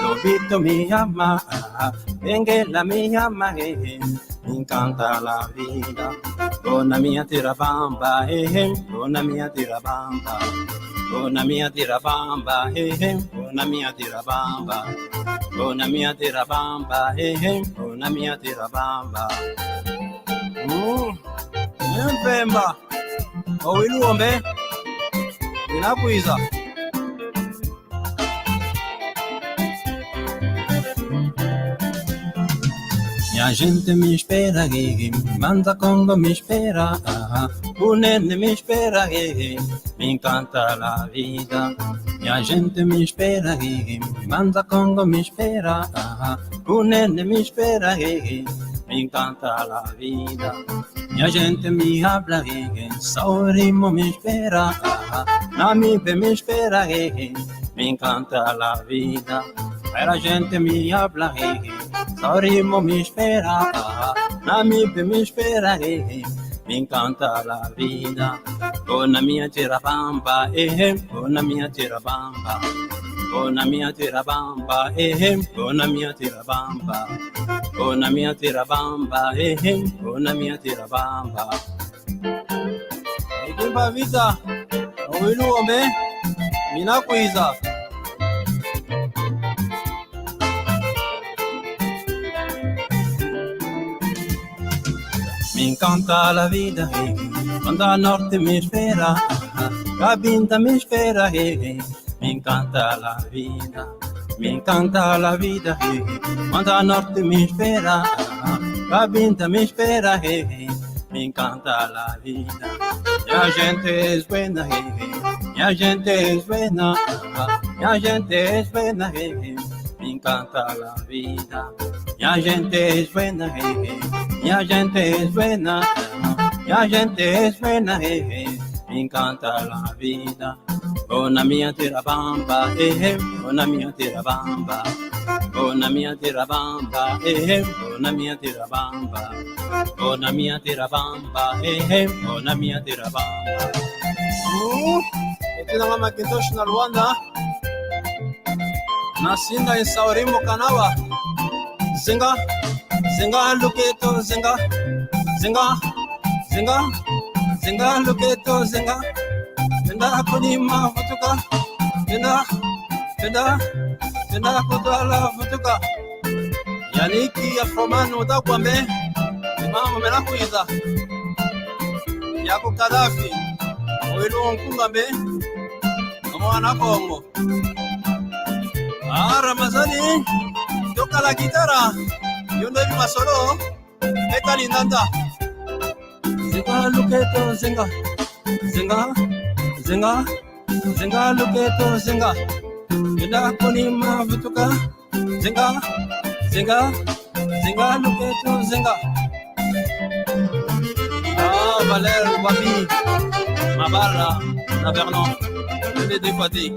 Lobito me ama, ah, ah. Benguela me ama, eh, eh. Me encanta la vida. Bona minha terra bamba, eh, eh. Bona minha terra bamba. Bona minha terra bamba, eh, eh. Bona minha terra bamba. Bona minha terra bamba, eh, eh. Bona minha terra bamba. Mm. Ye mpemba. Owilu ombe. Inakwiza. Minha gente me espera, eh, eh. Mbanza Kongo me espera, ah, ah. Kunene me espera, eh, eh. Me encanta la vida. Minha gente me espera, eh, eh. Mbanza Kongo me espera, ah, ah. Kunene me espera, eh, eh. Me encanta la vida. Minha gente, mi habla, eh, eh, saurimo mi espera, ah, ah, na mi pe mi espera, eh, eh, mi encanta la vida. Era gente mi habla, eh, eh, saurimo mi espera, ah, ah, na mi pe mi espera, eh, eh, mi encanta la vida. Con la mia tierra bamba, eh, eh, con la mia tierra bamba. Con la mia tierra bamba, eh, eh, con la mia tierra bamba. Con la mia tierra bamba, eh, eh, con la mia tierra bamba. Ikimba vita, owilu ome, mina kwiza. Mi encanta la vida, eh, eh. Banda Norte mi espera, ah, ah. Cabinda mi espera, eh, eh. Mi encanta la vida, mi encanta la vida, eh, eh. Banda Norte mi espera, ah, ah. Cabinda mi espera, eh, eh. Mi encanta la vida. Minha gente es buena, eh, eh. Minha gente es buena, ah, ah. Minha gente es buena, eh, eh. Mi encanta la vida. Minha gente es buena, eh, eh. Minha gente es buena, ah, ah. Minha gente es buena, eh, eh. Mi encanta la vida. Bona mia tierra bamba, eh, eh, bona mia tierra bamba. Bona mia tierra bamba, eh, eh, bona mia tierra bamba. Bona mia tierra bamba, eh, eh, bona mia tierra bamba. Uh, eti nanga Macintosh na Luanda. Na sinda e saurimo kanava. Zenga, zenga, luketo, zenga, zenga, zenga, zenga, luketo, zenga. Venda kunima vutuka, venda, venda, venda kutwala vutuka. Yannick Afroman uta kwambe, mama mena kwiza. Yako Kadhafi, owilu nkunga mbe, mwana Kongo. Ah, Ramazani, toka la guitare, yondo di masolo, beta lindanda. Zenga luketo, zenga, zenga, zenga, zenga luketo, zenga. Venda kunima vutuka, zenga, zenga, zenga luketo, zenga. Ah, Valère Wabi, Mabala, na Vernon, le défaté.